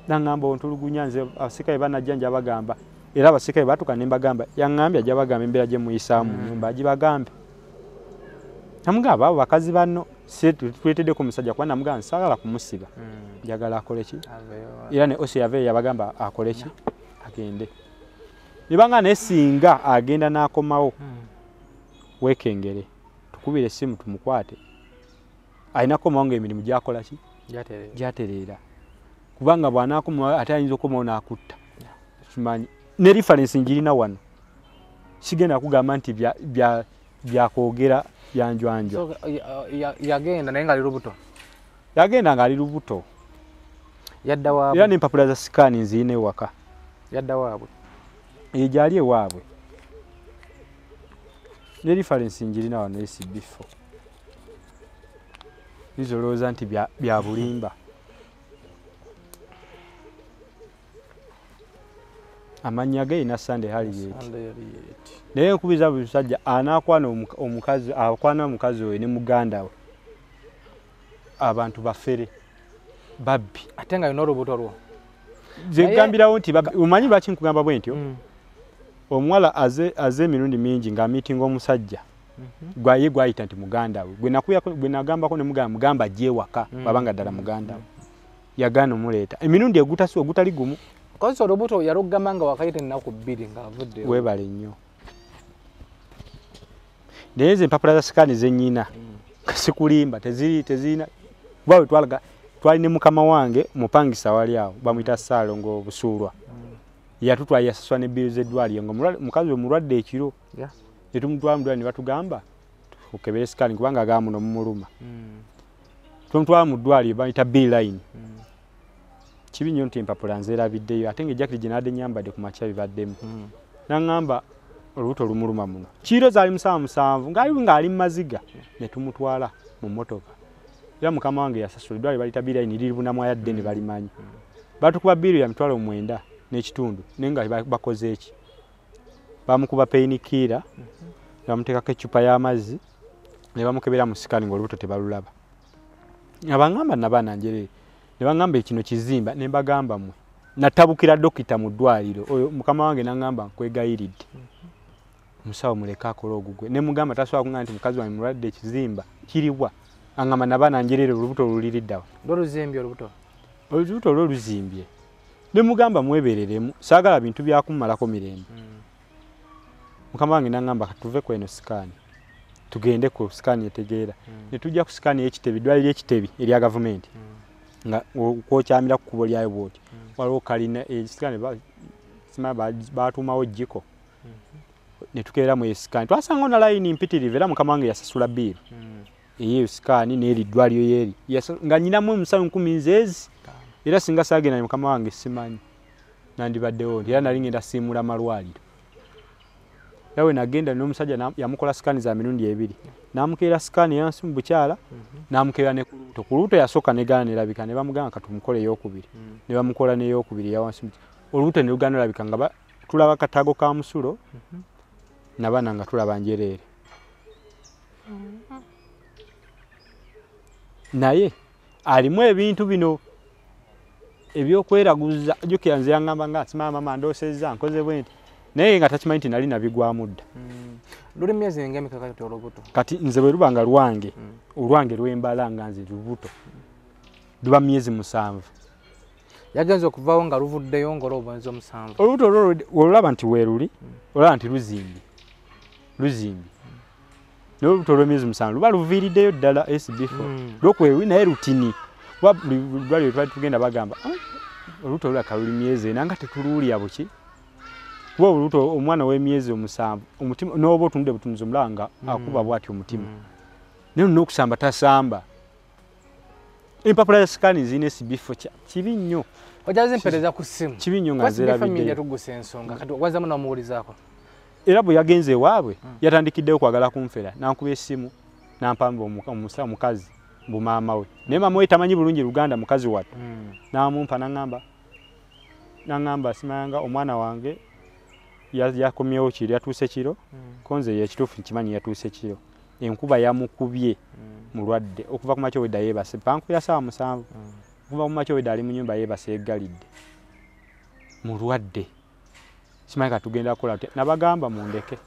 naŋŋamba ontulugunya nze abasirikale banajja nja bagamba era abasirikale baatuuka ne mbagamba yaŋŋambye ajja bagamba embeera gye muyisaamu mu nnyumba agibagambe. Namugamba abo bakazi banno tuleeteddeko omusajja kuba namugamba nsaagala kumusiba njagala akole ki era ne osi yaveeyo yabagamba akole ki agende ne banga naye singa agenda n'akomawo weekengere tukubire essimu tumukwate alina kukomawo ng'emirimu gyakola ki gyatereera kubanga bw'anaakomawo ate ayinza okukomawo n'akutta kimanyi ne reference njirina wano sigenda kugamba nti byakwogera byanjwanjwa. Yagenda naye ng'ali lubuto yagenda ng'ali lubuto yadda waabwe era n'empapula za sikaani nzirina ewaka yadda waabwe eyo gyali ewaabwe ne reference njirina wano SB4 nizo olowooza nti bya bulimba amannya ge ina Sunday Harriet naye nkubiza buli musajja anaakwana omukazi akwana omukazi oyo ne muganda we abantu bafere Babbi. Ate nga yona olubuto lwo. Nze nkugambirawo nti babbi. Omanyi lwaki nkugamba bwe ntyo? Omuwala aze emirundi mingi nga miitinga omusajja. Gwaye gwayita nti muganda we. Gwe nagambako ne mugamba ajje ewaka bw'abanga ddala muganda we. Yagaana omuleeta. Emirundi egutasi ogutali gumu. Kozesa olubuto yalugamba nga wakayita ennaku 2 ng'avudde. Weebale nnyo. Naye nze empapula za sikaani ze nnyina. Sikulimba tezirina. Kuba bwe twalaga twali ne mukama wange mupangisa wali awo bamuyita Ssaalongo Busuulwa. Yatutwala yasasula ne bbiiru z'eddwaliro nga mukazi we mulwadde ekiro. Ne tumutwala mu ddwaliro ne batugamba tukebere sikaani kubanga agamba muno mumuluma. Tumutwala mu ddwaliro bayita B-line. Kibi nnyo nti empapula nzeerabiddeyo ate ng'ejjakiti gye nabadde nnyambadde ku makya bibaddemu. N'aŋŋamba olubuto lumuluma muno. Kiro zaali 7:30 ng'ali mu maziga ne tumutwala mu mmotoka. Era mukama wange yasasula eddwaliro baliyita B-line liri Bunamwaya ddene balimanyi. Baatukuba bbiiru ya 95,000 naye nga bakoze eki? Bamukuba painkiller, ne bamuteekako eccupa y'amazzi ne bamukebera mu sikaani ng'olubuto tebalulaba. Nga baŋŋamba nabaana njereere. Ne baŋŋamba kino kizimba ne mbagamba mmwe. Natabukira dokita mu ddwaliro oyo mukama wange n'aŋŋamba nkwegayiridde. Omusawo muleke akole ogugwe. Ne mugamba tasobola kuŋŋamba nti mukazi wange mulwadde ekizimba kiriwa. Aŋŋamba nabaana njereere olubuto luliridda wa. Lwo luzimbye olubuto? Olubuto lwo luzimbye. Ne mugamba mwebereremu saagala bintu bya kummalako mirembe. Mukama wange n'aŋŋamba katuve ku eno sikaani. Tugende ku sikaani etegeera. Ne tujja ku sikaani y'Ekitebi, eddwaliro ly'Ekitebi erya gavumenti. Nga kwokyamira ku kkubo lyayo bw'oti. Waliwo kalina sikaani baatuumawo jjiko. Ne tukeera mu sikaani. Twasangawo na layini mpitirivu era mukama wange yasasula bbiiru. Eyo sikaani n'eri ddwaliro yeeri. Nga nnyinamu emisawo 10 nzeezi. Era singa saagenda mukama wange simanyi. Nandibaddewo nti era nali ngenda siimula malwaliro. Era we nagenda n'omusajja yamukola sikaani za mirundi 2. N'amukeera sikaani eyansi mu bukyala, n'amukeera ne ku lubuto. Ku lubuto yasooka negaana nerabika ne bamugamba katumukole ey'okubiri. Ne bamukola n'ey'okubiri eya wansi mu olubuto ne lugaana olabika nga tulaba kataago ka musulo nabaana nga tulaba njereere. Naye alimu ebintu bino ebyokweraguza. Jjukira nze yaŋŋamba nga simanyi maama ndoosezza nkoze bwe nti. Naye nga takimanyi nti nali nabigwamu dda. Luli myezi ng'emeka kati olubuto? Kati nze bwe luba nga lwange, olwange lwembala nga nze lubuto. Luba myezi 7. Yagenze okuvaawo nga luvuddeyo ng'olw'omwezi 7. Olubuto olwo olulaba nti weeruli, olaba nti luzimbye. Luzimbye. Naye olubuto olw'emyezi 7 luba luviiriddeyo ddala SB4. Lwokweruli naye lutini. Kuba buli ddwaliro twali tugenda bagamba, olubuto olulabika luli myezi 4 nga tetuluwulira buki. Kuba olubuto omwana w'emyezi 7 omutima n'oba otunudde butunuzi omulaba nga akuba bw'ati omutima. Naye n'okusamba tasamba. Empapula za sikaani zirina SB4 kibi nnyo. Ojja zimpeereza ku ssimu. Kibi nnyo nga nzeerabiddeyo. Tugusa ensonga kati wazzamu n'omuwulizaako. Era bwe yagenze ewaabwe yatandikiddeyo kwagala kunfera n'ankuba essimu n'ampamba omukazi mbu maama we. Naye maama we tamanyi bulungi Luganda mukazi wattu. N'amumpa n'aŋŋamba simanyanga omwana wange yakomyewo kiro yatuuse kiro ko nze ekituufu nkimanyi yatuuse kiro. Enkuba yamukubye mulwadde okuva ku makya wedda yeebase bankubira ssaawa 7 okuva ku makya wedda ali mu nnyumba yeebase yeggalidde mulwadde. Simanyi katugenda kukola tutya. Nabagamba mundeke.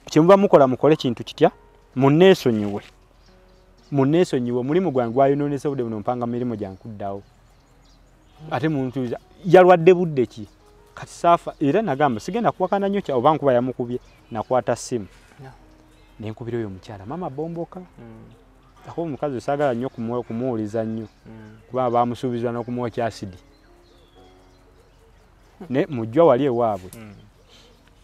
Kye muba mukola mukole kintu kitya munneesonyiwe. Munneesonyiwe omulimu gwange gwayonoonese budde buno mpanga mirimu gyange kuddawo. Ate muntu yalwadde budde ki? Kati saafa era nagamba sigenda kuwakana nnyo oba nkuba yamukubye nakwata ssimu. Ne nkubira oyo omukyala maama bomboka. Akuba omukazi saagala nnyo kumuwuliza nnyo kuba baamusuubiza n'okumwokya asidi. Ne mujjwa wali ewaabwe.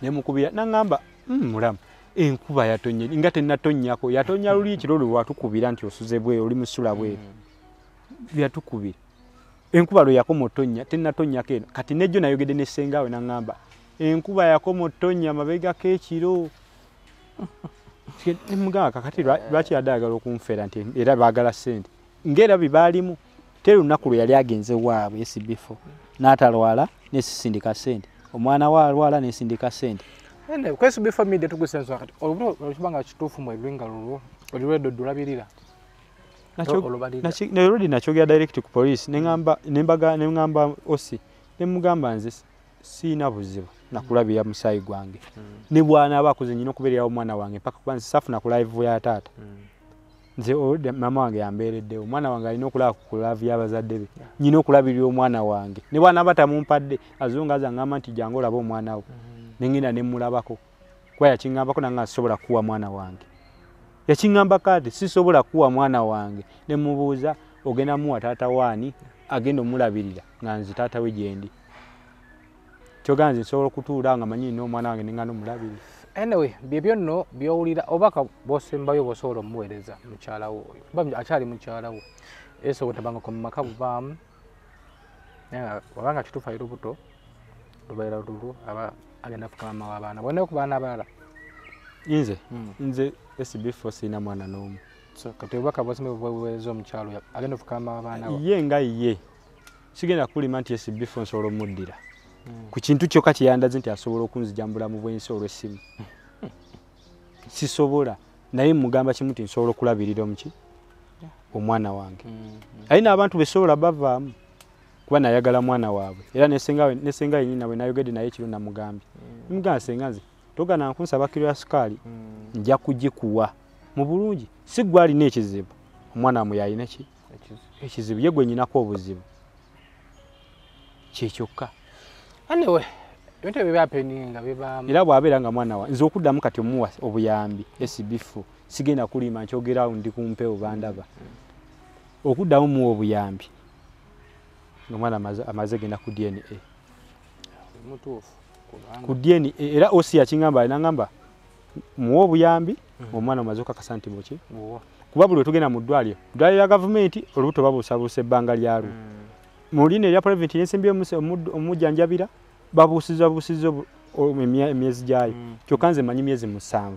Ne mukubira n'aŋŋamba mulamu enkuba yatonye nga tennatonnyako yatonya luli ekiro lwe watukubira nti osuze bweru oli musula bweru. Yatukubira. Enkuba lwe yakoma otonnya tennatonnyako eno. Kati nejjo nayogedde ne ssengaawe n'aŋŋamba enkuba yakoma otonnya mabegako ekiro. Mugamba kakati lwaki yadde ayagala okunfera nti era baagala ssente. Ng'era bye baalimu teri lunaku lwe yali agenze waabwe SB4 n'atalwala nesisindika ssente. Omwana we alwala nesindika ssente. Ene ku SB4 media tugusa ensonga kati olubuto lwekibanga kituufu mwe lwinga lulwo olulwedde olulabirira. Already nakyogera direct ku police, neŋŋamba nembaga neŋŋamba osi nemugamba nze siina buzibu nakulabira musaayi gwange. Ne bw'anaaba akoze nnina okubeererawo omwana wange paka kuba nze saafuna ku live ya taata. Nze already maama wange yambeereddewo, omwana wange alina okulaba ku love y'abazadde be. Nnina okulabirira omwana wange. Ne bw'anaaba tamumpadde azungu aza ngamba nti jangu olabe omwana wo. Ne ngenda ne mmulabako. Kuba yakiŋŋambako nange sisobola kuwa mwana wange. Yakiŋŋamba kati sisobola kuwa mwana wange. Ne mubuuza ogenda muwa taata waani agenda omulabirira nga nze taata we gye ndi. Kyogamba nze nsobola okutuula nga manyi nina omwana wange ne ngenda omulabirira. Anyway, byebyo nno by'owulira obubaka bw'osembayo bw'osobola omuweereza mukyala wo oyo. Kuba akyali mukyala wo. Ese obutabangako mu maka buvaamu. Naye wabanga kituufu ali lubuto, lubeera lulwo aba agenda kufuuka maama w'abaana. Bw'onayo ku baana abalala. Nze nze SB4 sirina mwana n'omu. So kati obubaka bw'osembayo bw'oweereza omukyala oyo agenda kufuuka maama w'abaana bo. Ye nga ye. Sigenda kulima nti SB4 nsobola omuddira. Ku kintu kyokka kye yandaze nti asobola okunzija mu bulamu bw'ensi olw'essimu. Sisobola, naye mugamba kimu nti nsobola okulabirira omuki omwana wange. Alina abantu besobola bavaamu kuba nayagala mwana waabwe. Era ne senga yennyini bwe nayogedde naye ekiro namugambye. Namugamba senga nze togana nkunsaba kiro ya sukaali nja kugikuwa mu bulungi. Si ggwe alina ekizibu, omwana wammwe y'alina ki? Ekizibu. Ye gwe nnyinako obuzibu. Kye kyokka. Anyway, ebintu ebyo byapeninga bibaamu. Era bw'abeera nga mwana wa nze okuddamu kati omuwa obuyambi SB4 sigenda kulima nkyogera awo ndi ku mpewo bandaba. Okuddamu muwa obuyambi ng'omwana amaze genda ku DNA. Mutuufu. Ku DNA era OC yakiŋŋamba n'aŋŋamba muwa obuyambi omwana omaze okakasa nti muki? Kuba buli lwe tugenda mu ddwaliro, ddwaliro lya gavumenti olubuto babuusabuusa ebbanga lyalwo. Mu lino erya private n'ensimbi omujjanjabira babuusiza buusiza emyezi gyayo. Kyokka nze mmanyi myezi 7.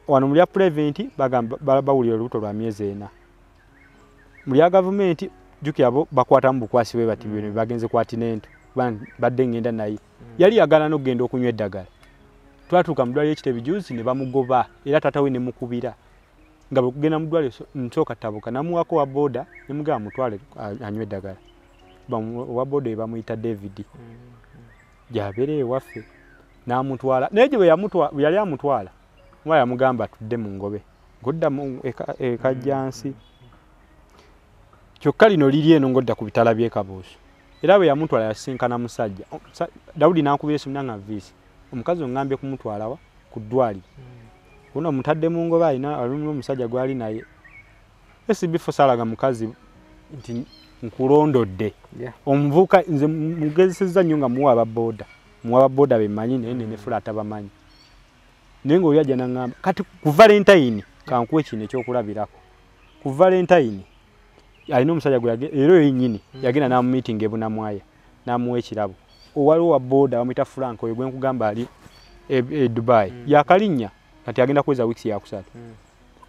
Wano mu lya private bagamba bawulira olubuto lwa myezi 4. Mu lya gavumenti jjukira bo bakwatamu bukwasi bwe bati bino bagenze kwatinento badde ngenda naye. Yali yagaana n'okugenda okunywa eddagala. Twatuuka mu ddwaliro ekitebe juzi ne bamugoba era taata we ne mukubira. Nga bwe kugenda mu ddwaliro nsooka tabuka namuwaako wa booda ne mugamba mutwale anywe eddagala. Owa booda bamuyita David. Gy'abeera ewaffe n'amutwala. Naye gye bwe yali amutwala omwana yamugamba tudde mu ngobe ng'odda ekajjansi. Kyokka lino liri eno ng'odda ku bitala by'e Kabuusu. Era bwe yamutwala yasisinkana musajja. Dawudi n'ankubira essimu n'angamba Viisi, omukazi oŋŋambye kumutwala wa? Ku ddwaliro. Ono mutadde mu ngobe alina omusajja gw'ali naye. SB4 saalaga mukazi nti nkulondodde. Omuvubuka nze mugezesezza nnyo nga muwa ababooda. Muwa ababooda be mmanyi naye ne fula atabamanyi. Naye ng'oli ajja n'aŋŋamba kati ku Valentine kankuwe kino ekyokulabirako. Ku Valentine alina omusajja gwe era oyo yennyini yagenda n'amumiitinga e Bunamwaya n'amuwa ekirabo. Owaliwo wa booda bamuyita Frank oyo gwe nkugamba ali e Dubai. Yakalinnya kati agenda kuweza wiiki yakusatu.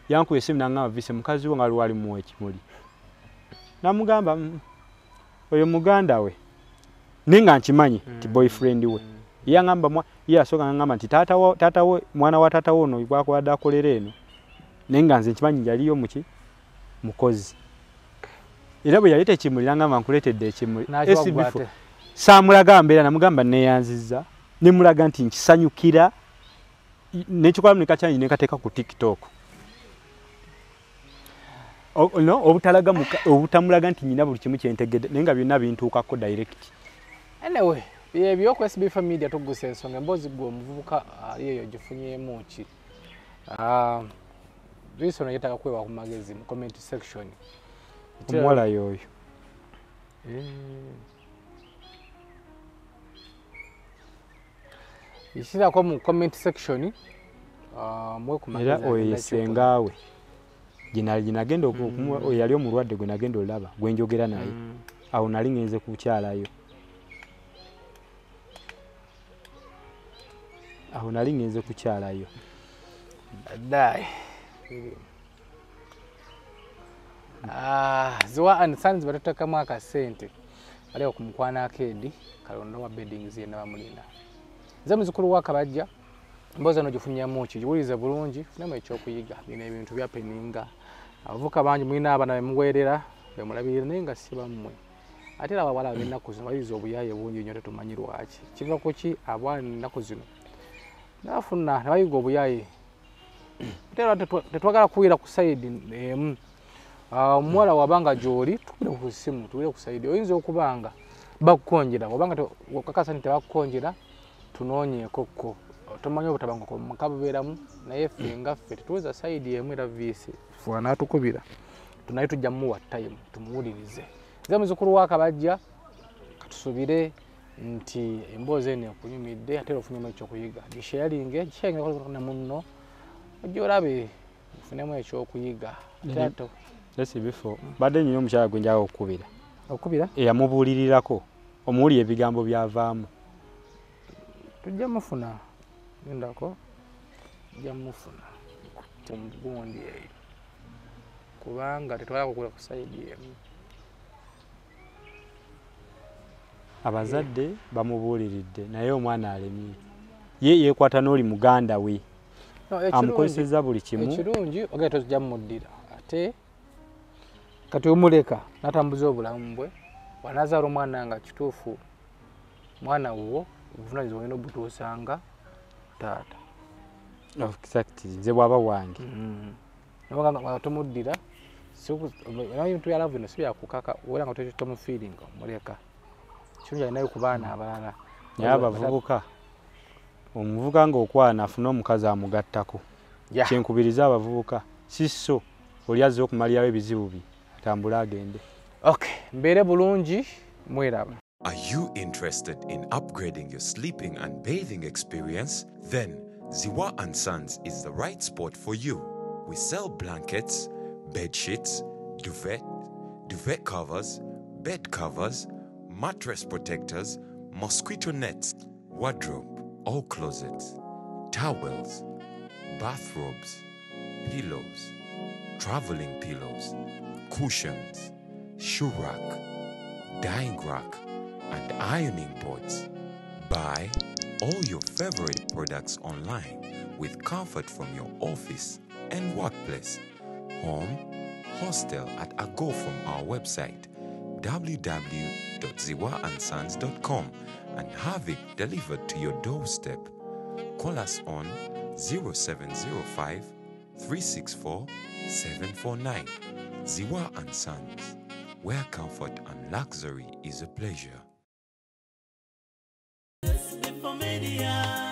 Yankuba essimu n'aŋŋamba Vise mukazi wo nga lwali muwa ekimuli. Namugamba oyo muganda we. Naye nga nkimanyi nti boyfriend we. Ye aŋŋamba ye asooka n'aŋŋamba nti taata we mwana wa taata we ono gw'akubadde akolera eno. Naye nga nze nkimanyi yaliyo muki mukozi. Era bwe yaleeta ekimuli n'aŋŋamba nkuleetedde ekimuli. SB4 saamulaga mbeera namugamba neeyanzizza ne mulaga nti nkisanyukira n'ekikolamu ne kakyanyi ne nkateeka ku TikTok. No, obutamulaga nti nnyina buli kimu kye ntegedde naye nga byonna bintuukako direct. Anyway, byebyo ku SB4 Media tugusa ensonga emboozi ggwe omuvubuka ali eyo gifunyeemu ki? Viisi ono yeetaaga kwewa ku magezi mu comment section. Omuwala y'oyo. Isirako mu comment section muwe ku magezi. Era oyo ye ssenga we. Gye nagenda oyo yali omulwadde gwe nagenda olaba gwe njogera naye. Awo nali ngenze kukyalayo. Awo nali ngenze kukyalayo. Dai. Ziwa and Sons batutekamu akasente. Bali ku Mukwana Arcade, Kalondo wa beddings yenna bamulina. Nze muzukulu wa Kabajja, emboozi eno gifunyamu ki? Giwulirize bulungi, funemu ekyokuyiga. Bino ebintu byapeninga Abavubuka bangi mulina abaana bemuweerera bemulabirira naye nga si bammwe. Ate era abawala ab'ennaku zino bayize obuyaaye bungi nnyo, tetumanyi lwaki. Kiva ku ki? Abaana ennaku zino nafuna ne bayiga obuyaaye. Ate era tetwagala kuwira ku sayidi emu. Omuwala wabanga gy'oli tukubire ku ssimu, tuwire ku sayidi. Oyinza okuba nga bakukonjera, wabanga okakasa nti tebakukonjera, tunoonyeeko ko. Tomanyi obutabanguko mu maka bubeeramu, naye ffe nga ffe tetuweza sayidi emu era viisi. Ffe anaatukubira tunaye tujja mmuwa time tumuwulirize. Nze muzzukulu wa Kabajja, katusubire nti emboozi eno ekunyumidde ate era ofunyemu ekyokuyiga. Gisharinge, gisharinge ne munno ojje olabe ofunemu ekyokuyiga. Ate Let's before badde nnyo omukyala gwe njagala okukubira. Okukubira? Eyamubuulirirako omuwulira ebigambo byavaamu. Tujja mufuna lindako, tujja mufuna ku gundi eyo, kubanga tetwagala kugula ku sayidi emu. Abazadde bamubuuliridde naye omwana alemye. Ye yeekwata n'oli muganda we. Amukozesezza buli kimu. Ekirungi ogenda tozijja mumuddira ate kati omuleka n'atambuza obulamu bwe. Bw'anaazaala omwana nga kituufu mwana wuwo, obuvunaanyizibwa olina obutuusanga taata. Exactly, nze bw'aba wange. Nga tomuddira, ebintu bya love bino si byakukaka, obeera nga tomufiiringa omuleka. Kirungi alinayo ku baana abalala. Naye abavubuka, omuvubuka ng'okwana afune omukazi amugattako. Kyenkubiriza abavubuka, si so oli azze okumalirawo ebizibu bye, atambule agende. Okay, mbeere bulungi, mweraba. Are you interested in upgrading your sleeping and bathing experience? Then Ziwa and Sons is the right spot for you. We sell blankets, bed sheets, duvet, duvet covers, bed covers, mattress protectors, mosquito nets, wardrobe or closets, towels, bathrobes, pillows, traveling pillows, cushions, shoe rack, dyeing rack, and ironing boards. Buy all your favorite products online with comfort from your office and workplace, home, hostel at a go from our website www.ziwaandsons.com and have it delivered to your doorstep. Call us on 0705 364 749. Ziwa and Sons, where comfort and luxury is a pleasure. Media.